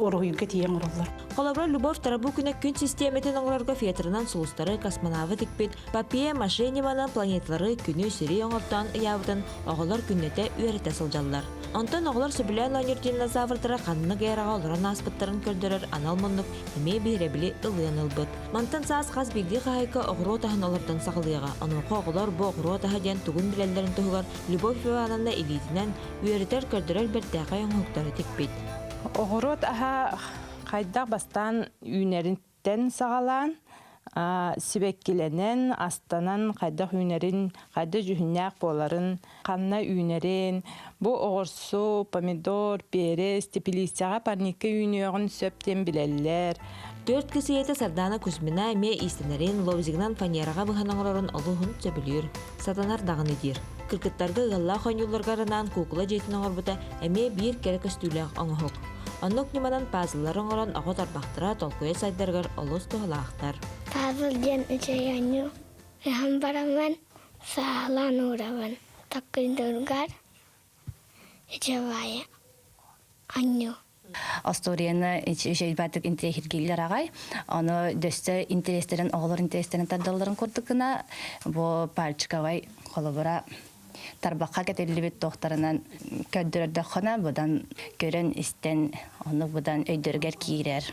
уруһуйга тиийэн оҥороллор. Холобура, Любовь Тарабукина күн систиэмэтин оҥорорго фетрынан сулустары, космонавы тикпит, папье маше ньыманан планеталары, күнү, сири оҥортоон ыйаабытын оҕолор күннэтэ үөрэтэ сылдьаллар. Онтон оҕолор сөбүлээн оонньуур динозаврдара ханнык эраҕа олорон ааспыттарын көрдөрөр анал муннук эмиэ биһирэбили ылыан ылбыт. Мантан саас хас биирдии хаһаайка оҕуруот аһын олордон саҕалыаҕа. Онуоха оҕолор бу оҕуруот аһа диэн тугун билэллэрин туһугар Любовь Ивановна илиитинэн үөрэтэр, көрдөрөр бэртээхэй оҥоһуктары тикпит. Оҕуруот аһа хайдах бастаан үүнэриттэн саҕалаан, сибэккилэнэн, астанан хайдах үүнэрин, хайдах дьүһүннээх буоларын, ханна үүнэрин, бу оҕурсу, помидор, перец, теплицаҕа парникка үүнүөҕүн сөп диэн билэллэр. Түөрт кыс ийэтэ Сардаана Кузьмина эмиэ иистэнэрин, лобзигынан фанераҕа быһан оҥорорун олуһун сөбүлүүр, сатанар даҕаны диир. Кыргыттарга ыаллаах оонньууларга анаан куукула дьиэтин оҥорбута эмиэ биир кэрэ көстүүлээх оҥоһук. Оннук ньыманан пазллары оҥорон оҕо тарбахтара толкуйа сайдарыгар олус туһалаахтар. Пазл диэн үчүгэй оонньуу. Ыһан бараммын, сааһылаан уурабын. Таккыйдыыргар үчүгэй оонньуу. Остуоруйаны үчүгэйбатык интириэһиргииллэр аҕай. Ону дөссө интэриэстэрин, оҕолор интэриэстэрин тардалларын курдук гына бу пальчиковай холобура тарбахха кэтиллибит туохтарынан көрдөрөрдөххүнэ быдан көрөн-истэн ону быдан өйдөрүгэр киирэр.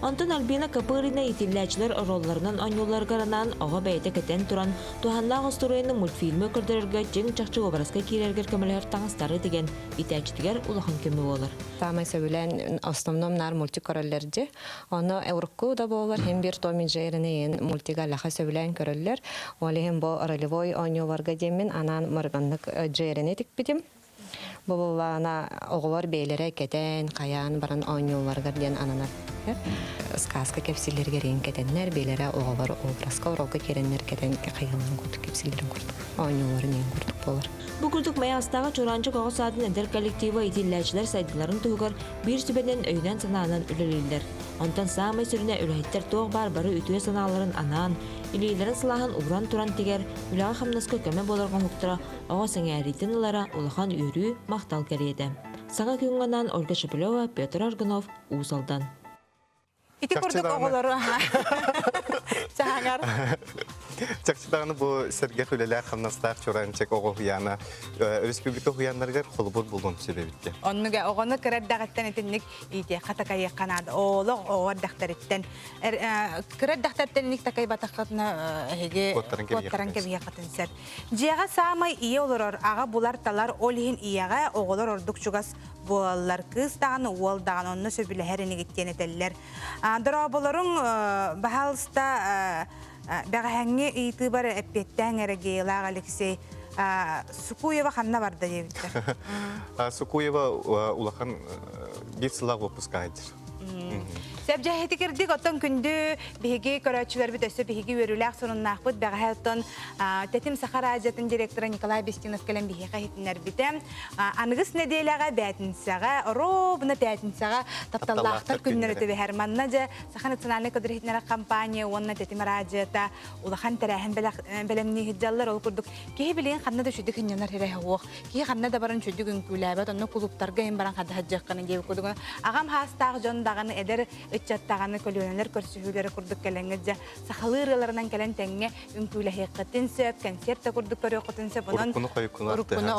Онтон Альбина Копырина иитиллээччилэр оруолларынан оонньуулларыгар анаан оҕо бэйэтэ кэтэн туран туһаннаах остуоруйаны мультфильмы көрдөрөргө дьиҥ-чахчы уобараска киирэргэр көмөлөһөр таҥастары тигэн иитээччитигэр улахан көмө буолар. Саамай сөбүлээн основном наар мультик көрөллөр дьи. Ону урукку да буолар хем бир Том и Джерини мультига лаха сөбүлээн көрөллөр. Ол иһин бу ролевой оонньууларга диэммин анаан мырганнык Джерини тикпитим. Бу буоллаҕына оҕолор бэйэлэрэ кэтэн, хайаан баран оонньуулларыгар диэн ананар. Сказка кэпсииллэригэр иһин кэтэннэр, бэйэлэрэ оҕолор образка оролго киирэннэр кэтэн хайыыларын курдук кэпсииллэрин курдук, оонньууларын иһин курдук буолар. Бу курдук Майаҕастааҕы Чураанчык оҕо саадын эдэр коллектива иитиллээччилэр сайдыыларын туһугар биир сүбэнэн өйүнэн-санаанан үлэлииллэр. Онтон саамай сүрүнэ үлэһиттэр туох баар бары үтүө санааларын анаан, илиилэрин сылааһын ууран туран тигэр, үлэҕэ-хамнаска көмө буолар оҥоһуктара оҕо сэҥээриитин ылара улахан үөрүү, махтал кэриэтэ. Саҥа күҥҥэ анаан Ольга Шепелева, Петр Аргунов, Уус Алдан. Ити курдук оҕолору саһаҥар. Чахчы даҕаны бу сэргэх үлэлээх хамнастаах Чуранчик оҕо уһуйаана республика уһуйааннарыгар холобур булуон сөп эбит. Оннуга оҕону кыра эрдэҕиттэн итинник иитиэххэ такайыахха наада. Оолох оҕо эрдэхтэриттэн кыра эрдэхтэриттэн иник такайбатаххытына эһиги куоттаран кэбиһиэххитин сөп. Дьиэҕэ саамай ийэ олорор, аҕа булар-талар, ол иһин ийэҕэ оҕолор ордук чугас буолаллар. Кыыс даҕаны, уол даҕаны онно сөбүлэһэр инигит диэн этэллэр. Дорооболоруҥ, баһаалыста бэҕэһээҥҥи ыйытыыбар эппиэттээҥ эрэ Гейлаах Алексей. Сукуева ханна барда диэбиттэр. Сукуева улахан биир сыллаах уоппуска сылдьар. Сөп кирдик оттон күндү биһиги көрөөччүлэрбит өссө биһиги үөрүүлээх сонуннаахпыт бэҕэһээ оттон Тэтим Саха радиотын директора Николай Бестинов кэлэн биһиэхэ иһитиннэрбитэ. Аныгыс нэдиэлэҕэ бээтинсэҕэ, оруобуна бээтинсэҕэ тапталлаахтар күннэрэ түбэһэр. Манна дьэ Саха национальнай көдүр компания уонна Тэтим радиота улахан тэрээһин бэлэмнии сылдьаллар. Ол курдук киһи билигин ханна да үчүгдүк сынньанар эрэ суох. Киһи ханна да баран үчүгдүк үҥкүүлээбэт, онно кулууптарга иһин баран хадыһадьыаххына диэбит курдук. Аҕам хаастаах дьон даҕаны эдэр ыччат даҕаны көлүөнэлэр көрсүһүүлэрэ курдук кэлэҥҥит дьэ сахалыы ырыаларынан кэлэн тэҥҥэ үҥкүүлэһиэххитин сөп, кэнсиэрт да курдук көрүөххүтүн сөп. Онон уруккуну хойуккуну уруккуну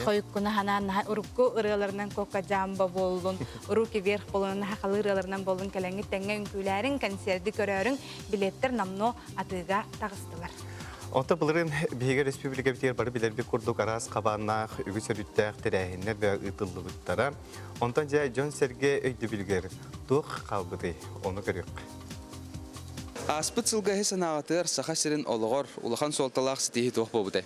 хойуккуну ханаан наһаа урукку ырыаларынан Кока Джамбо буоллун, Руки вверх буоллун, сахалыы ырыаларынан буоллун кэлэҥҥит тэҥҥэ үҥкүүлээриҥ, кэнсиэрди көрөөрүҥ, билиэттэр номнуо атыыга таҕыстылар. Онто былырыын биһиги республикабытыгар бары билэрбит курдук араас хабааннаах, үгүс өрүттээх тэрээһиннэр да ыытыллыбыттара. Онтон дьэ дьон-сэргэ өйдөбүлүгэр туох хаалбытый, ону көрүөххэ. Ааспыт сылга эһи санааҕытыгар Саха сирин олоҕор улахан суолталаах ситиһии туох буолбутай?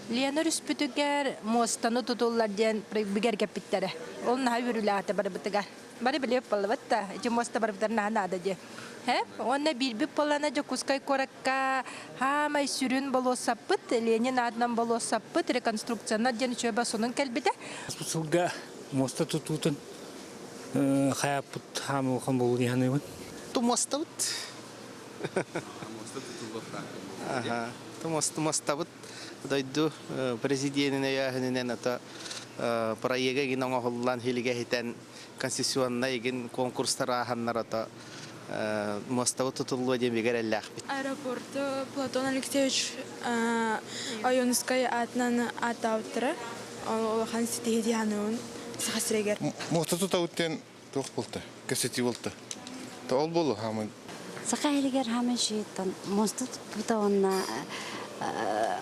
Лена өрүспүтүгэр муостаны тутуллар диэн бигэргэппиттэрэ. Ол наһаа үөрүүлээх барыбытыгар. Бары билиэп буоллабыт да, ити муоста барыбытар наһаа наада диэ. Һэ? Уонна биирбит буоллана Дьокуускай куоракка хаамай сүрүн болуоссаппыт, Ленин аатынан болуоссаппыт реконструкциянар диэн үчүгэй сонун кэлбитэ. Сылга муоста тутуутун хайаппыт хаамылхан буолуу дии саныыбын. Тумуостабыт. Тумуостабыт. Дойду президенин өйөөһүнүнэн ото проега игин оҥоһуллан хилигэ хитэн концессионнай игин конкурстар ааһаннар ото муостабыт тутуллуо диэн бигэ эрэллээхпит. Аэропорту Платон Алексеевич Ойуунускай аатынан ааттаабыттара. Улахан ситиһии дии саныыбын Саха сиригэр. Муоста тутабыт диэн туох буолта? Кэпсэтии буолта. Ол буолуо хаамай. Саха иһигэр хаамай шииттан муоста туппута уонна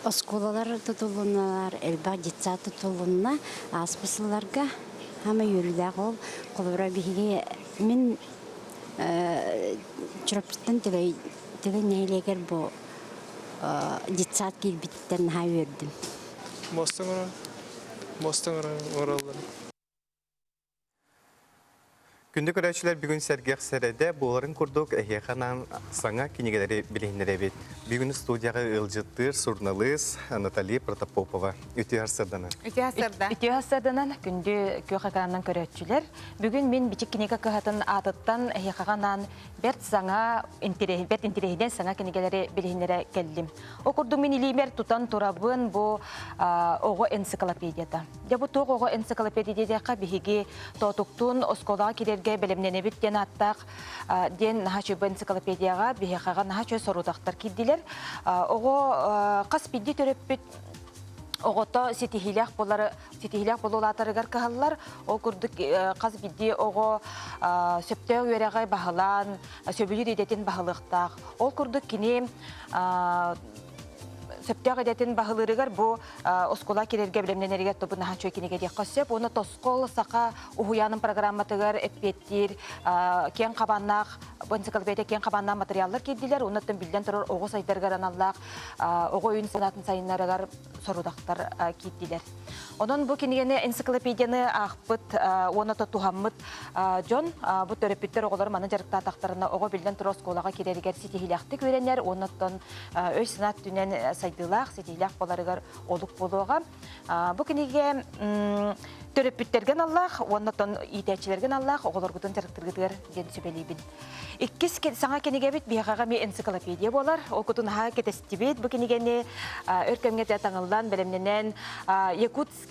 оскуолалар тутулуннулар, элбэх детсад тутулунна. Ааспыт сылларга хаамай үөрүүлээх ол. Холобура биһиги мин Чурапчыттан Түбэй Түбэй нэһилиэгэр бу детсад киирбититтэн наһаа үөрдүм. Муоста оҥорон, муоста оҥорон оҥороллор. Күндү көрөөччүлэр бүгүн сэргэх сэрэдэ буоларын курдук эһиэхэ анаан саҥа кинигэлэри билиһиннэрэбит. Бүгүн студияҕа ыалдьыттыыр суруналыыс Наталья Протопопова. Үтүө сарсыарданан. Үтүө сарсыарда. Үтүө сарсыарданан күндү күөх экранынан көрөөччүлэр. Бүгүн мин Бичик кинигэ кыһатын аатыттан эһиэхэҕэ анаан бэрт саҥа бэрт интэриэһинэй саҥа кинигэлэри билиһиннэрэ кэллим. Ол курдук мин илиибэр тутан турабын бу оҕо энциклопедията. Дьэ бу туох оҕо энциклопедия диэтэххэ биһиги Тоотуктуун оскуолаҕа киирэргэ бэлэмнэнэбит диэн ааттаах диэн наһаа үчүгэй энциклопедияҕа биһиэхэҕэ наһаа үчүгэй сорудахтар киирдилэр. Оҕо хас биирдии төрөппүт оҕото ситиһиилээх буолары ситиһиилээх буолуулаатарыгар кыһаллар. Ол курдук хас биирдии оҕо сөптөөх үөрэҕи баһылаан, сөбүлүүр идэтин баһылыахтаах. Ол курдук кини сөптөөх идэтин баһылыырыгар бу оскуола киирэргэ бэлэмнэнэригэр тобу наһаа үчүгэй кинигэ диэххэ сөп. Уонна Тосхол саха уһуйаанын программатыгар эппиэттиир киэҥ хабааннаах энциклопедия киэҥ хабааннаах материаллар киирдилэр. Уонна биллэн турар оҕо сайдарыгар аналлаах оҕо өйүн санаатын сайыннарыгар сорудахтар киирдилэр. Онон бу кинигэни энциклопедияны аахпыт уонна туһаммыт дьон бу төрөппүттэр оҕолор маны дьарыктаатахтарына оҕо биллэн турар оскуолаҕа киирэригэр ситиһиилээхтик үөрэнэр уонна оттон өй-санаа өттүнэн сайдыылаах, ситиһиилээх буоларыгар олук буолуоҕа. Бу кинигэ төрөппүттэргэ аналлаах уонна оттон иитээччилэргэ аналлаах оҕолоргутун дьарыктыыргытыгар диэн сүбэлиибин. Иккис саҥа кинигэбит биһиэхэҕэ эмиэ энциклопедия буолар. Ол кутун наһаа кэтэстибит бу кинигэни өр кэмҥэ таҥыллан, бэлэмнэнэн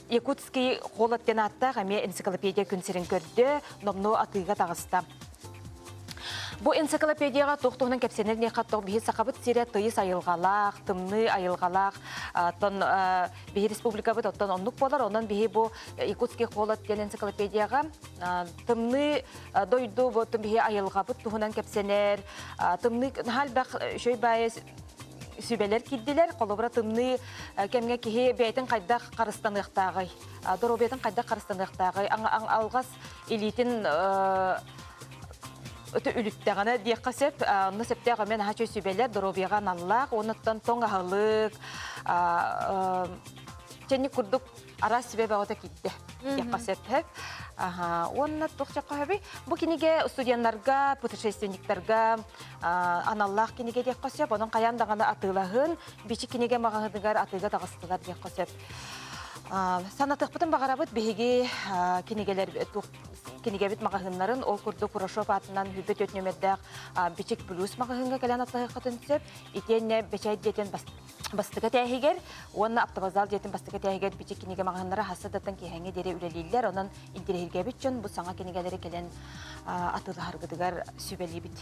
Якутский холод диэн ааттаах эмиэ энциклопедия күн сирин көрдө, номнуо атыыга таҕыста. Бу энциклопедияҕа туох туһунан кэпсэнэр диэххэ тоҕ биһи сахабыт сирэ тыйыс айылҕалаах, тымныы айылҕалаах, оттон биһи республикабыт оттон оннук буолар. Онон биһи бу Якутский холод диэн энциклопедияҕа тымныы дойду бу биһи айылҕабыт туһунан кэпсэнэр, тымныы наһаа элбэх үчүгэй баайы сүбэлэр киирдилэр. Холобура тымныы кэмҥэ киһи бэйэтин хайдах харыстаныахтааҕый, доруобуйатын хайдах харыстаныахтааҕый, алҕас илиитин үлүттэҕинэ диэххэ сөп. Онно сөптөөх эмиэ наһаа үчүгэй сүбэлэр доруобуйаҕа аналлаах. Уонуттан тоҥ аһылык, чэнник курдук араас сүбэ бөҕөтө киирдэ диэххэ сөп. Уонна туох сөпкө Бу кинигэ студеннарга, путешественниктарга аналлаах кинигэ диэххэ сөп. Онон хайаан даҕаны атыылаһын, бичик кинигэ маҕаһыыныгар атыыга таҕыстылар диэххэ сөп. Санатыахпытын баҕарабыт биһиги кинигэлэр кинигэбит маҕаһыыннарын ол курдук Курашов аатынан 24 нүөмэрдээх Бичик Плюс маҕаһыыҥҥа кэлэн аттаһыаххытын сөп. Итиэннэ бэчээт дьиэтин бастакы этээһигэр уонна автовокзал дьиэтин бастакы этээһигэр бичик кинигэ маҕаһыыннара хассадаттан киэһэҥҥэ диэри үлэлииллэр. Онон интэриэһиргээбит дьон бу саҥа кинигэлэри кэлэн атыылаһаргытыгар сүбэлиибит.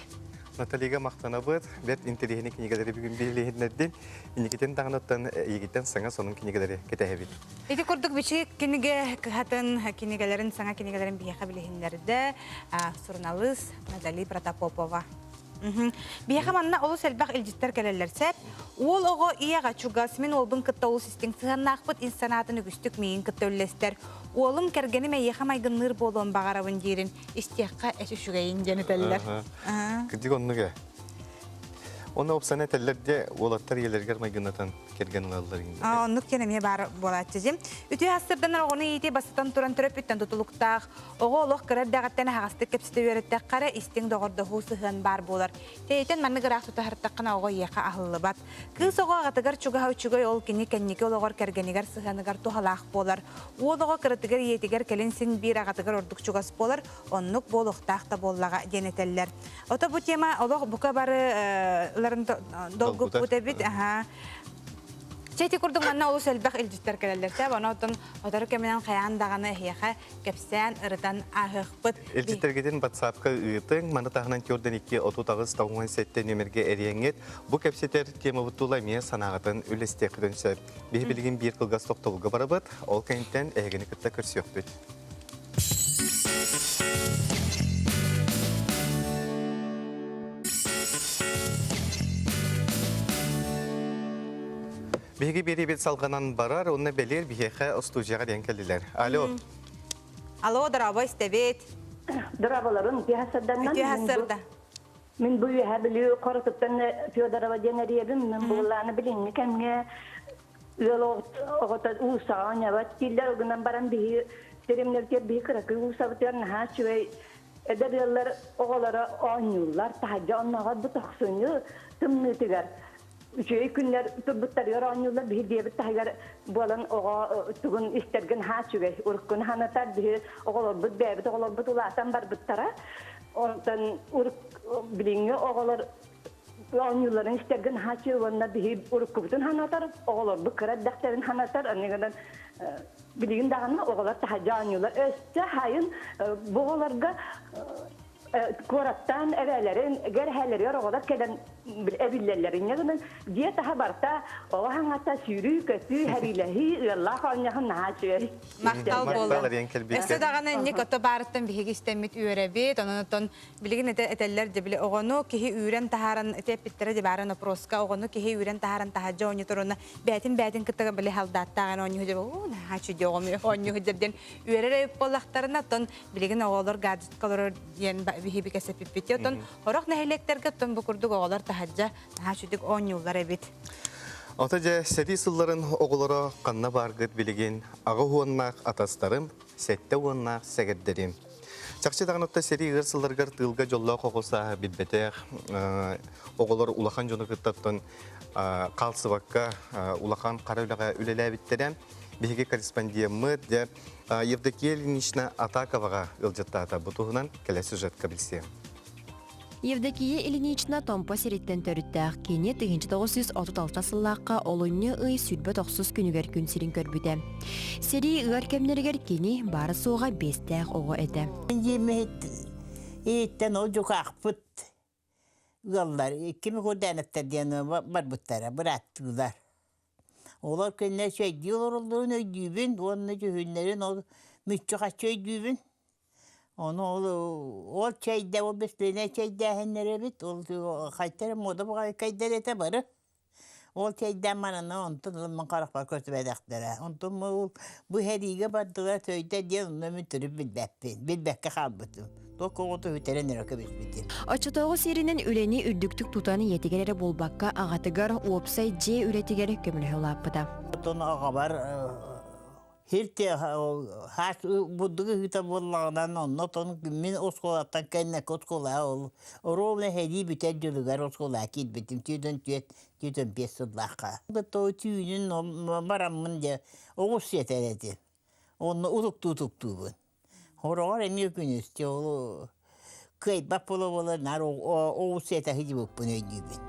Натальяга махтанабыт. Бэрт интэриэһинэй кинигэлэри бүгүн билиһиннэрдин. Инникитин даҕаныттан эйигиттэн саҥа сонун кинигэлэри кэтэһэбит. Ити курдук бичик кинигэ кыһатын кинигэлэрин саҥа кинигэлэрин биһиэхэ билиһиннэрдэ суруналыыс Наталья Протопопова. Биһиэхэ манна олус элбэх илдьиттэр кэлэллэр сөп. Уол оҕо ийэҕэ чугас, мин уолбун кытта олус истиҥ сыһыаннаахпыт, ис санаатын үгүстүк миигин кытта үллэстэр. Уолум кэргэним эйиэхэ майгынныыр буолуон баҕарабын диирин истиэххэ эс үчүгэйин диэн этэллэр. Кырдьык оннук ээ. Онно опсана этэллэр де уолаттар ийэлэригэр майгыннатан кэргэн ылаллар Оннук диэн эмиэ баар буолааччы дьим. Үтүө астырданар оҕону иитии бастатан туран төрөппүттэн тутулуктаах. Оҕо олох кыра эрдэҕиттэн аһаҕастык кэпсэтэ үөрэттэххэ эрэ истиҥ доҕордоһуу сыһыан баар буолар. Тэйитэн маннык ыраах тутаһыртаххына оҕо эйиэхэ аһыллыбат. Кыыс оҕо аҕатыгар чугаһа үчүгэй ол кини кэнники олоҕор кэргэнигэр сыһыаныгар туһалаах буолар. Уол оҕо кыратыгар ийэтигэр кэлин син биир аҕатыгар ордук чугас буолар, оннук буолуохтаах да буоллаҕа диэн этэллэр. Ото бу тема олох бука бары ыларын долгуппут эбит. Аха. Чэ ити курдук манна олус элбэх илдьиттэр кэлэллэр. Чэ, онон сотору кэминэн хайаан даҕаны эһиэхэ кэпсээн, ырытан ааһыахпыт. Илдьиттэргитин WhatsApp-ка ыытыҥ, маны таһынан төрдөн 2 38 97 нүөмэргэ эриэҥҥит. Бу кэпсэтэр темабыт тула эмиэ санааҕытын үллэстиэххитин сөп. Биһи билигин биир кылгас тохтобулга барабыт, ол кэнниттэн эһигини кытта көрсүөхпүт. Биһиги биэриибит салҕанан барар, уонна бэлиэр биһиэхэ устуудьуйаҕа диэн кэллилэр. Алло. Алло, дорообо, истэбит. Дорооболорун, үтүө сарданнан. Үтүө сарда. Мин бу үөһэ Бүлүү хоротуттан Федорова диэн эриэбим. Мин буоллааны билиҥҥи кэмҥэ ыал оҕото уусаҕа оонньообот дииллэр. Ол гынан баран биһи теремнэртиэр биһи кыракый уусабытыгар наһаа үчүгэй. Эдэр ыаллар оҕолоро оонньууллар, таһырдьа оннооҕор бу тохсунньу тымныытыгар үчүгэй күннэр турбуттарыгар оонньууллар биһи дьиэбит таһыгар буолан оҕо тугун истэргин наһаа үчүгэй уруккуну санатар биһи оҕолорбут бэйэбит оҕолорбут улаатан барбыттара онтон билиҥҥи оҕолор оонньуулларын истэргэ наһаа үчүгэй уонна биһи уруккубутун санатар оҕолорбут кыра эрдэхтэрин санатар аныгынан билигин даҕаны оҕолор таһырдьа оонньуулар өссө хайын бу оҕолорго куораттаан эбээлэрин эһээлэригэр оҕолор кэлэн эбиллэллэр инньэ гынан дьиэ таһа барта оҕо хаҥата сүүрүү-көтүү хэриилэһии ыаллаах оонньоһун наһаа үчүгэй Махтал буолла. Өссө даҕаны инник ото баарыттан биһиги истэммит үөрэбит. Онон оттон билигин этэ этэллэр дьэ били оҕону киһи үүрэн таһааран ити эппиттэрэ дьэ баарын опроска оҕону киһи үүрэн таһааран таһаадьа оонньотор уонна бээтин бээтин кытта били халдааттааҕын оонньуу дьэ уу наһаа үчүгэй оҕом оонньуу диэн үөрэр эбит буоллахтарына оттон билигин оҕолор гаджетка олорор диэн биһиги кэсэппиппит оттон орох нэһилиэктэргэ оттон бу курдук оҕолор таһаадьа наһаа үчүгэй оонньууллар эбит. Ото дьэ сэрии сылларын оҕолоро ханна бааргыт билигин аҕа уоннаах атастарым, сэттэ уоннаах сэгэрдэрим. Чахчы даҕаны отто сэрии ыар сылларыгар тыылга дьоллоох оҕо сааһы билбэтэх оҕолор улахан дьону кыттаттан хаалсыбакка улахан хара үлэҕэ үлэлээбиттэрэ. Биһиги корреспондеммыт дьэ Евдокия Ильинична Атаковаҕа ыалдьыттаата. Бу туһунан кэлэ сюжетка билсиэм. Евдокия Ильинична Томпо сириттэн төрүттээх. Кини 1936 сыллаахха олунньу ый 29 күнүгэр күн сирин көрбүтэ. Сэрии ыар кэмнэригэр кини баара-суоҕа биэстээх оҕо этэ. Дьиэмэһит иһиттэн ол дьукаахпыт ыаллар икки Микурдановтар диэн барбыттара, бырааттыылар. Олор кэннэ чэйдии олороллорун өйдүүбүн уонна дьүһүннэрин ол мүччү-хаччы өйдүүбүн. Ону ол ол чэйдэ ол бэстилиэнэй чэйдээһиннэр эбит, ол хайта эрэ муода баҕайы этэ бары. Ол чэйдээн баранна онтон ылан харахпар көтүбэтэхтэрэ. Онтон ол бу сэриигэ бардылар төйдө диэн онно мин төрүт билбэппин, билбэккэ хаалбытым. Туох оҕото үтэрэн эрэ кэбиспитим. Оччотооҕу сиэринэн үлэни үрдүктүк тутан ийэтигэр эрэ буолбакка аҕатыгар уопсай дьиэ үлэтигэр көмөлөһө улааппыта. Оттон аҕабар Сир хаас бурдук ыһыыта буоллаҕынан онно отон мин оскуолаттан кэнники оскуолаҕа ол ровно сэрии бүтэр дьылыгар оскуолаҕа киирбитим 44 45 сыллаахха. Түүнүн бараммын дьэ оҕус сиэтэр этим. Онно утуктуу-утуктуубун. Хороҕор эмиэ күнүс ол кыайбат буола-буола наар оҕус сиэтэ сылдьыбыппын өйдүүбүн.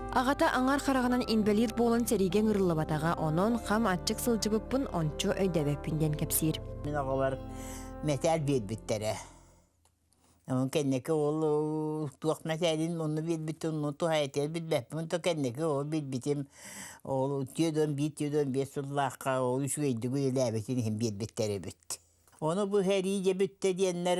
Аҕата аҥар хараҕынан инбэлиит буолан сэриигэ ыҥырыллыбатаҕа, онон хам аччык сылдьыбыппын ончу өйдөөбөппүн диэн кэпсиир. Мин оҕолор мэтээл биэрбиттэрэ. Онон кэнники ол туох мэтээлин онно биэрбитин онно туһаайытыгар билбэппин то кэнники ол билбитим ол 41 45 сыллаахха ол үчүгэйдик үлэлээбитин иһин биэрбиттэр эбит. Ону бу сэрии дьэ бүттэ диэннэр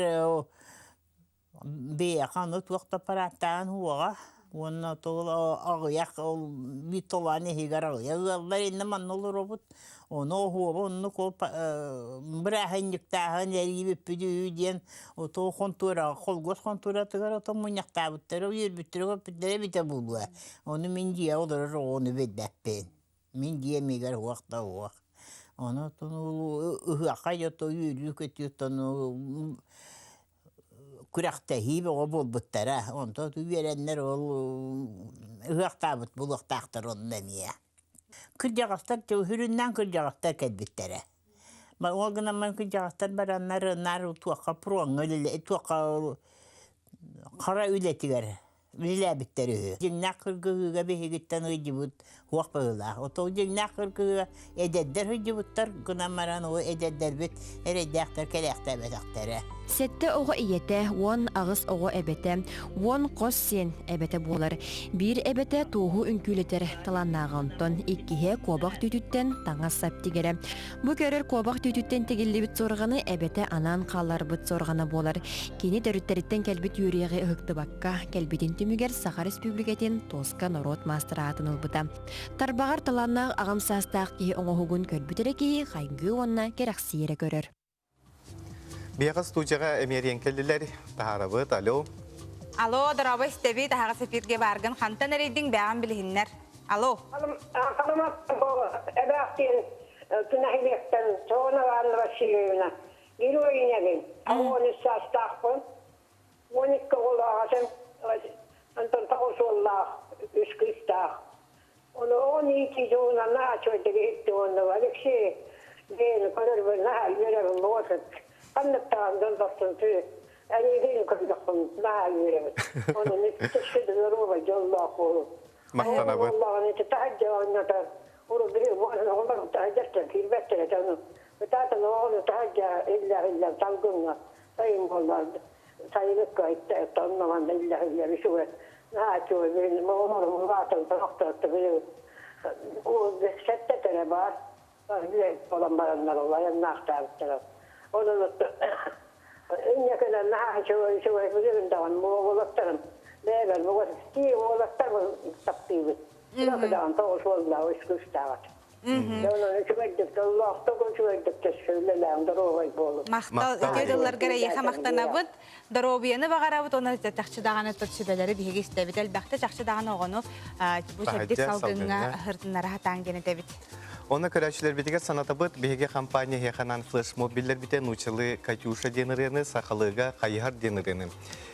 бэйэхэ ону туох да аппарааттаан уоҕа уонна ол аҕыйах ол биир толоон иһигэр аҕыйах ыаллар иннэ манна олоробут ону оһуоба оннук ол бырааһынньыктааһын эрии бүппүт үһү диэн ото хонтуораҕа холгуос хонтуоратыгар ото мунньахтаабыттара үөрбүттэрэ көппүттэрэ эбитэ буолуо ону мин дьиэ олорор оҕону билбэппин Мин дьиэм иһигэр уох да уох. Ону ыһыахха дьото үөрүү-көтүү күрэхтэһии бөҕө буолбуттара. Онтон үөрэннэр ол ыһыахтаабыт буолуохтаахтар онно эмиэ. Кырдьаҕастар сүрүннээн кырдьаҕастар кэлбиттэрэ. Ол гынан баран кырдьаҕастар бараннар наар туохха пуруоҥҥа туохха хара үлэтигэр үлэлээбиттэр үһү. Дьиҥнээх кыргыһыыга биһигиттэн ыйдьыбыт уох быһыылаах. Отол дьиҥнээх кыргыһыыга эдэрдэр ыйдьыбыттар гынан баран ол эдэрдэрбит эрэйдээхтэр кэлээхтээбэтэхтэрэ. Сэттэ оҕо ийэтэ, 18 оҕо эбэтэ, уон хос сиэн эбэтэ буолар. Биир эбэтэ туоһу үҥкүүлэтэр талааннааҕа онтон иккиһэ куобах түүтүттэн таҥас-сап тигэрэ. Бу көрөр куобах түүтүттэн тигиллибит суорҕаны эбэтэ анаан хаалларбыт суорҕана буолар. Кини төрүттэриттэн кэлбит үөрүйэҕи ыһыктыбакка, кэлбитин түмүгэр Саха Республикатын Тоска норуот маастара аатын ылбыта. Тарбаҕар талааннаах аҕам саастаах киһи оҥоһугун көрбүт эрэ киһи хайгыы уонна кэрэхсии эрэ көрөр. Биһиэхэ студияҕа эмиэриэн кэллилэр. Таһаарабыт. Алло. Алло, дорообо истэбит. Аһаҕас эфиргэ бааргын хантан эрийдиҥ бэҕэн билиһиннэр. Алло. Халымат эбээхтиин 12 оҕолоох атын Антон тоҕус уоллаах, үс кыыстаах. Ону оҕо иитии дьоһунан наһаа үчүгэйдик иһиттим уонна Алексей диэн көрөрбөр наһаа үөрэбин буолсут. Ханныктаҕын дьон дохсун тыы эйигин көрдөхпүн наһаа үөрэбин. Ону төссө доруобай дьоллоох буолун. Махтанабыт. Буоллаҕына ити таһырдьа оонньотор урут били оҕолор таһырдьаттан киирбэттэр этэ ону ытаатан оҕону таһырдьа иллээх-иллээх салгыҥҥа сайын буоллар сайылыкка онно манна иллээх-иллээх үчүгэй наһаа үчүгэй билин оҕолорум улаатан сорохторо били сэттэ эрэ баар буолан бараннар ол айаннаахтаабыттара онон инньэ гынан наһаа үчүгэй үчүгэй билигин даҕаны уолаттарым бэйэбэр тии уолаттарбын таптыыбын даҕаны тоҕус уоллаах үс кыыстаах Махтал үтүө тылларгар эйиэхэ махтанабыт. Доруобуйаны баҕарабыт уонна чахчы даҕаны тут сүбэлэри биһиги истэбит. Элбэхтэ чахчы даҕаны оҕону бу чэбдик салгыҥҥа ыһыртыннара сатаан диэн этэбит. Оны көрөөччүлэрбитигэр санатабыт, биһиги компания эһиэхэнэн флешмоб биллэрбитэ нууччалыы «Катюша» диэн ырыаны, сахалыыга «Хайыһар» диэн ырыаны.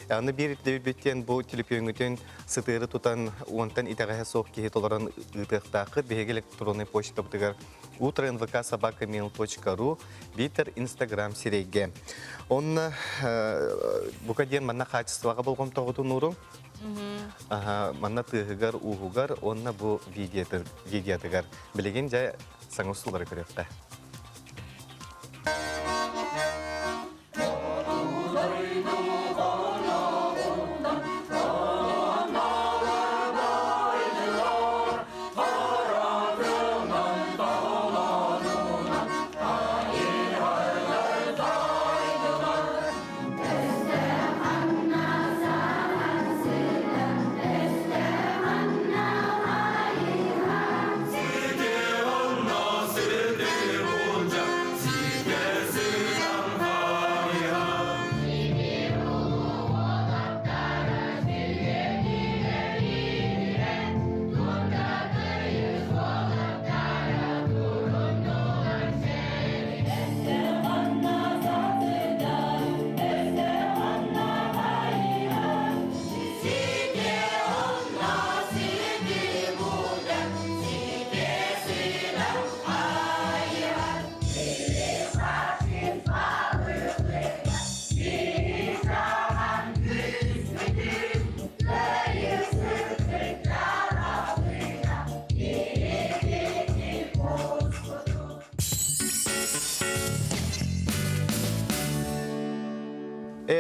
Аны биир ирдэбилбит диэн бу төлөпүөҥҥүтүн сытыары тутан уонтан итэҕэһэ суох киһи толорон ыытыахтааххыт. Биһиги электроннай почтабытыгар утро собака mail.ru биитэр Инстаграм сирэйгэ. Онно бука диэн манна хаачыстыбаҕа болҕомтоҕутун ууру. Манна тыаһыгар, ууһугар уонна бу видеотыгар. Билигин дьэ саҥа устуулары көрүөххэ.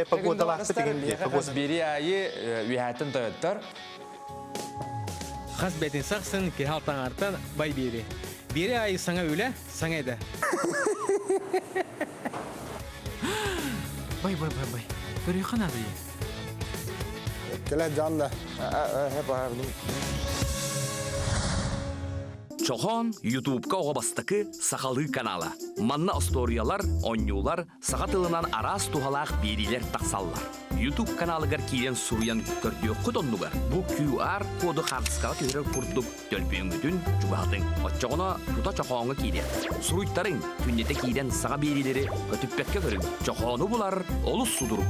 Погодалаахпыт Хас бири айы үһәтин тойоттор. Хас бэтин сахсын киһи алтаҥартан бай биэри. Бири айы саҥа үлэ, саҥа эдэ. Бай бай бай бай. Көрүөххэ наада Кэлэ жанна. Чохоон Ютубка оҕо бастакы сахалыы канала. Манна остуоруйалар, оонньуулар, саха тылынан араас туһалаах биэриилэр тахсаллар. YouTube каналыгар киирэн суруйан көрдүөххүт оннугар бу QR коду хаартыскаҕа түһэрэр курдук төлпүөҥҥүтүн чугаһатыҥ. Оччоҕуна тута чохооҥҥо киириэх. Суруйтарыҥ, күннэтэ киирэн саҥа биэриилэри көтүппэккэ көрүҥ. Чохоону булар олус судургу.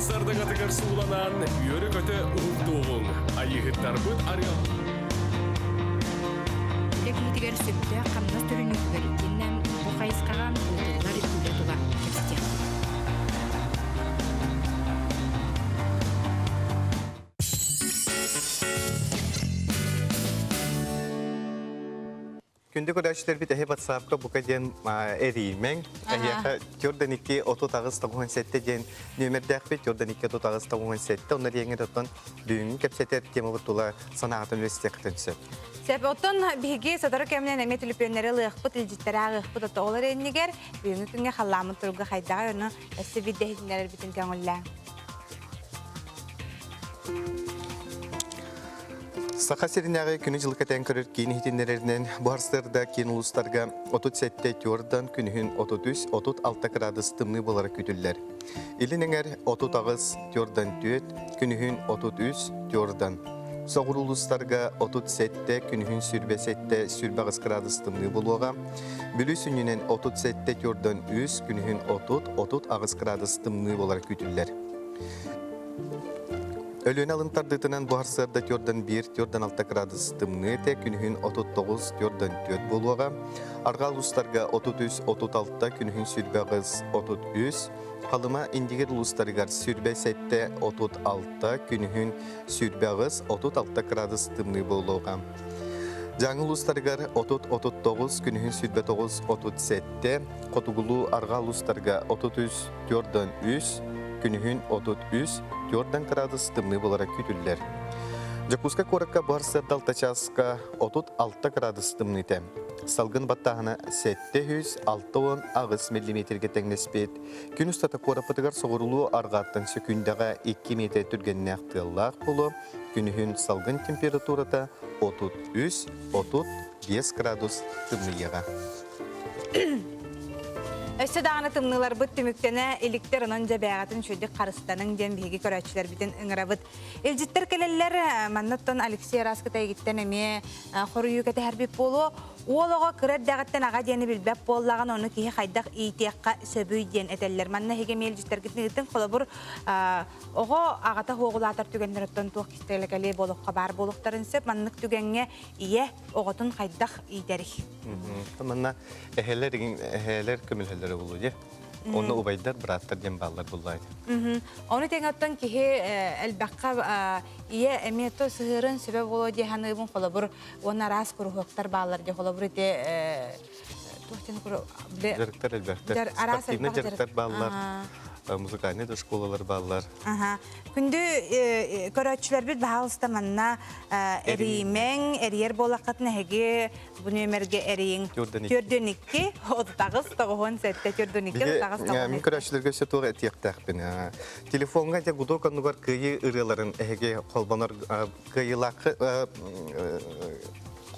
Сардагатыгар сууланан, үөрэ-көтө уһуктуоҕуҥ. Айыыһыттарбыт арыал. Үлэ киһитигэр сөптөөх хамнас төлөнүүтүгэр итиэннэ бу хайысхаҕа ыытыллар үлэ тула кэпсэтиэхпит. Күндү көрөөччүлэрбит эһи WhatsApp-ка бука диэн эрийимэҥ. Эһиэхэ төрдөн 2 38 97 диэн нүөмэрдээхпит. Төрдөн 2 38 97 онно диэҥҥэ оттон бүгүҥҥү кэпсэтэр темабыт тула санаатын үлэстиэххитин сөп. Сөп, оттон биһиги сотору кэминэн эмиэ түлүпүөннэри ылыахпыт, илдьиттэри ааҕыахпыт ото ол эрэ иннигэр бүгүҥҥү күҥҥэ халлааммыт туруга хайдаҕай ону өссө биирдэ иһитиннэрэрбитин көҥүллээҥ. Саха сиринээҕи күнү-дьылы кэтээн көрөр киин иһитиннэрэринэн бу сарсыарда киин улуустарга 37 тюрдан күнүһүн 33, 36 кыраадыс тымныы буолара күүтүллэр. Илин эҥэр 38 тюрдан 4, күнүһүн 33 тюрдан. Соҕуруу улуустарга 37, күнүһүн 27, 28 кыраадыс тымныы буолуоҕа. Бүлүү сүнньүнэн 37 тюрдан 3, күнүһүн 30, 38 кыраадыс тымныы буолара күүтүллэр. Өлүөнэ алын тардыытынан бу сарсыарда түөртэн биир, түөртэн алта кыраадыс тымныы этэ, күнүһүн 39, түөртэн түөрт буолуоҕа. Арҕаа улуустарга 33, 36, күнүһүн 28, 33, Халыма Индигир улуустарыгар 27, 36, күнүһүн 28, 36 кыраадыс тымныы буолуоҕа. Дьааҥы улуустарыгар 30, 39, күнүһүн 29, 37, хотугулуу арҕаа улуустарга 33, түөртэн үс, күнүһүн 33, түөртэн кыраадыс тымныы буолара күүтүллэр. Дьокуускай куоракка бу сарсыарда алта чааска 36 кыраадыс тымныыта. Салгын баттааһына 768 миллиметргэ тэҥнэспит. Күн устата куораппытыгар соҕурулуу арҕааттан сөкүүндэҕэ 2 миэтэ түргэннээх тыаллаах буолуо. Күнүһүн салгын температурата 33-35 градус тымныйыаҕа. Өссө даҕаны тымныыларбыт түмүктэнэ иликтэр, онон дьэ бээҕэтин үчүгэйдик харыстаныҥ диэн биһиги көрөөччүлэрбитин ыҥырабыт. Илдьиттэр кэлэллэр, маннаттан Алексей Араскыта эйигиттэн эмиэ хоруйу кэтэһэрбит буолуо. Уол оҕо кыра эрдэҕиттэн аҕа диэни билбэт буоллаҕына, ону киһи хайдах иитиэххэ сөбүй диэн этэллэр. Манна эһиги эмиэ илдьиттэргитин ыытыҥ. Холобур, оҕо аҕата уоҕулаатар түгэннэриттэн туох кистэлэ кэлиэ буолуохха баар буолуохтарын сөп. Маннык түгэҥҥэ ийэ оҕотун хайдах иитэрий? Манна эһэлэр эһээлэр көмөлөһөллөрө буолуо дии. Онно убайдар, бырааттар диэн бааллар буллаайт. Ону тэҥэ оттон киһи элбэххэ ийэ эмиэ то сыһыарын сөбө буолуо дии саныыбын холобур уонна араас куруһуоктар бааллар дии холобур ити туох диэн Дьарыктар элбэхтэр. Спортивный дьарыктар бааллар, музыкальный да школалар бааллар. Күндү көрөөччүлэрбит баһаалыста манна эрийимэҥ, эрийэр буолаххытын эһиги бу нүөмэргэ эрийиҥ. Төрдүөн икки, 38 97 төрдүөн икки, 38 97. Мин көрөөччүлэргэ өссө туох этиэхтээхпин. Телефоҥҥа дьэ гудок оннугар кыайыы ырыаларын эһиги холбонор кыайыылааххы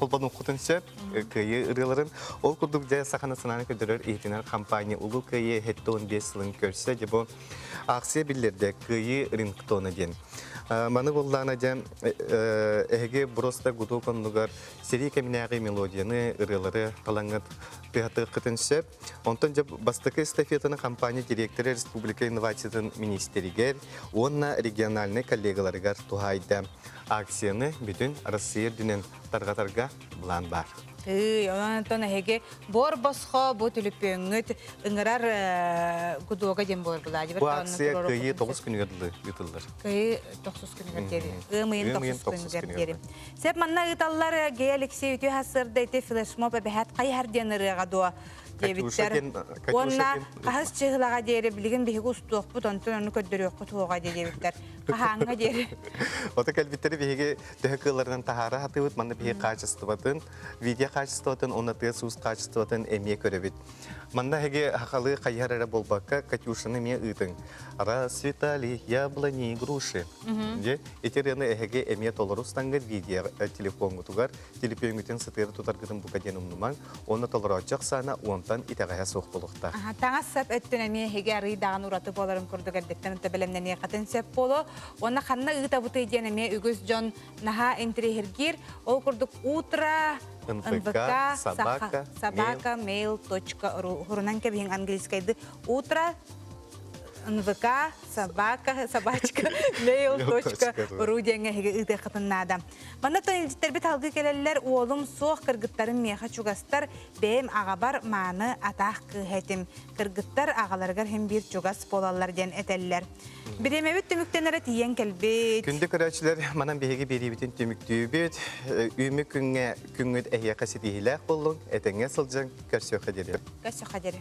холбонуоххутун сөп кыайыы ырыаларын. Ол курдук дьэ Саха национальнай көрдөрөр иһитинэр компания Улуу Кыайыы 75 сылын көрсө дьэ бу Акция биллэрдэ Кыайыы рингтона диэн. Маны буллаана дьэ эһиги просто гудок оннугар сэрии кэминээҕи мелодияны, ырыалары талаҥҥыт тыаһатыаххытын сөп. Онтон дьэ бастакы эстафетаны компания директора республика инновациятын министригэр уонна региональнай коллегаларыгар туһаайда. Акцияны бүтүн Россия үрдүнэн тарҕатарга былаан баар. Тыый, онон эһиги буор босхо бу түлүпүөҥҥүт ыҥырар гудуога диэн буолар Владимир. Бу акция Кыайыы тоҕус күнүгэр дылы ыытыллар. Кыайыы тохсус күнүгэр диэри. Ыам ыйын тохсус күнүгэр диэри. Сеп манна ыыталлар Гея Алексей үтүө сарсыарда ити флешмоб эбэһээт хайыһар диэн ырыаҕа дуо диэбиттэр. Уонна хаһыс чыһылаҕа диэри билигин биһиги устуохпут, онтон ону көрдөрүөххүт уоҕа диэбиттэр. Хаһааҥҥа диэри. Ото кэлбиттэри биһиги төһө кыалларынан таһаара сатыыбыт, манна биһиги хаачыстыбатын, видео хаачыстыбатын уонна тыас-уус хаачыстыбатын эмиэ көрөбүт. Манна эһиги хахалы хайыһар эрэ буолбакка, Катюшаны эмиэ ыытыҥ. Расцветали яблони груши. Дьэ, ити ырыаны эһиги эмиэ толору устаҥҥыт видео телефоҥҥутугар, телефоҥҥутун сытыары тутаргытын бука диэн умнумаҥ. Уонна толорооччу ахсаана уонтан итэҕэһэ суох буолуохтаах. Таҥас-сап өттүн эмиэ эһиги арыый даҕаны ураты буоларын курдук эрдэттэн ынта бэлэмнэниэххитин сөп буолуо. Уонна ханна ыытабытый диэн эмиэ үгүс дьон наһаа интэриэһиргиир. Ол курдук утро НВК собака собака mail.ru хурунан кэбиһиҥ английскайды утро нвк собака собачка mail.ru диэҥҥэ эһиги ыытыаххытын наада. Манна илдьиттэрбит алгыы кэлэллэр уолум суох кыргыттарым миэхэ чугастар бэйэм аҕабар мааны атаах кыыһа этим кыргыттар аҕаларыгар иһин биир чугас буолаллар диэн этэллэр. Бириэмэбит түмүктэнэрэ тиийэн кэлбит. Күндү көрөөччүлэр, манан биһиги биэриибитин түмүктүүбүт. Үүмү күҥҥэ күҥҥүт эһиэхэ ситиһиилээх буоллун, этэҥҥэ сылдьыҥ, көрсүөххэ диэри. Көрсүөххэ диэри.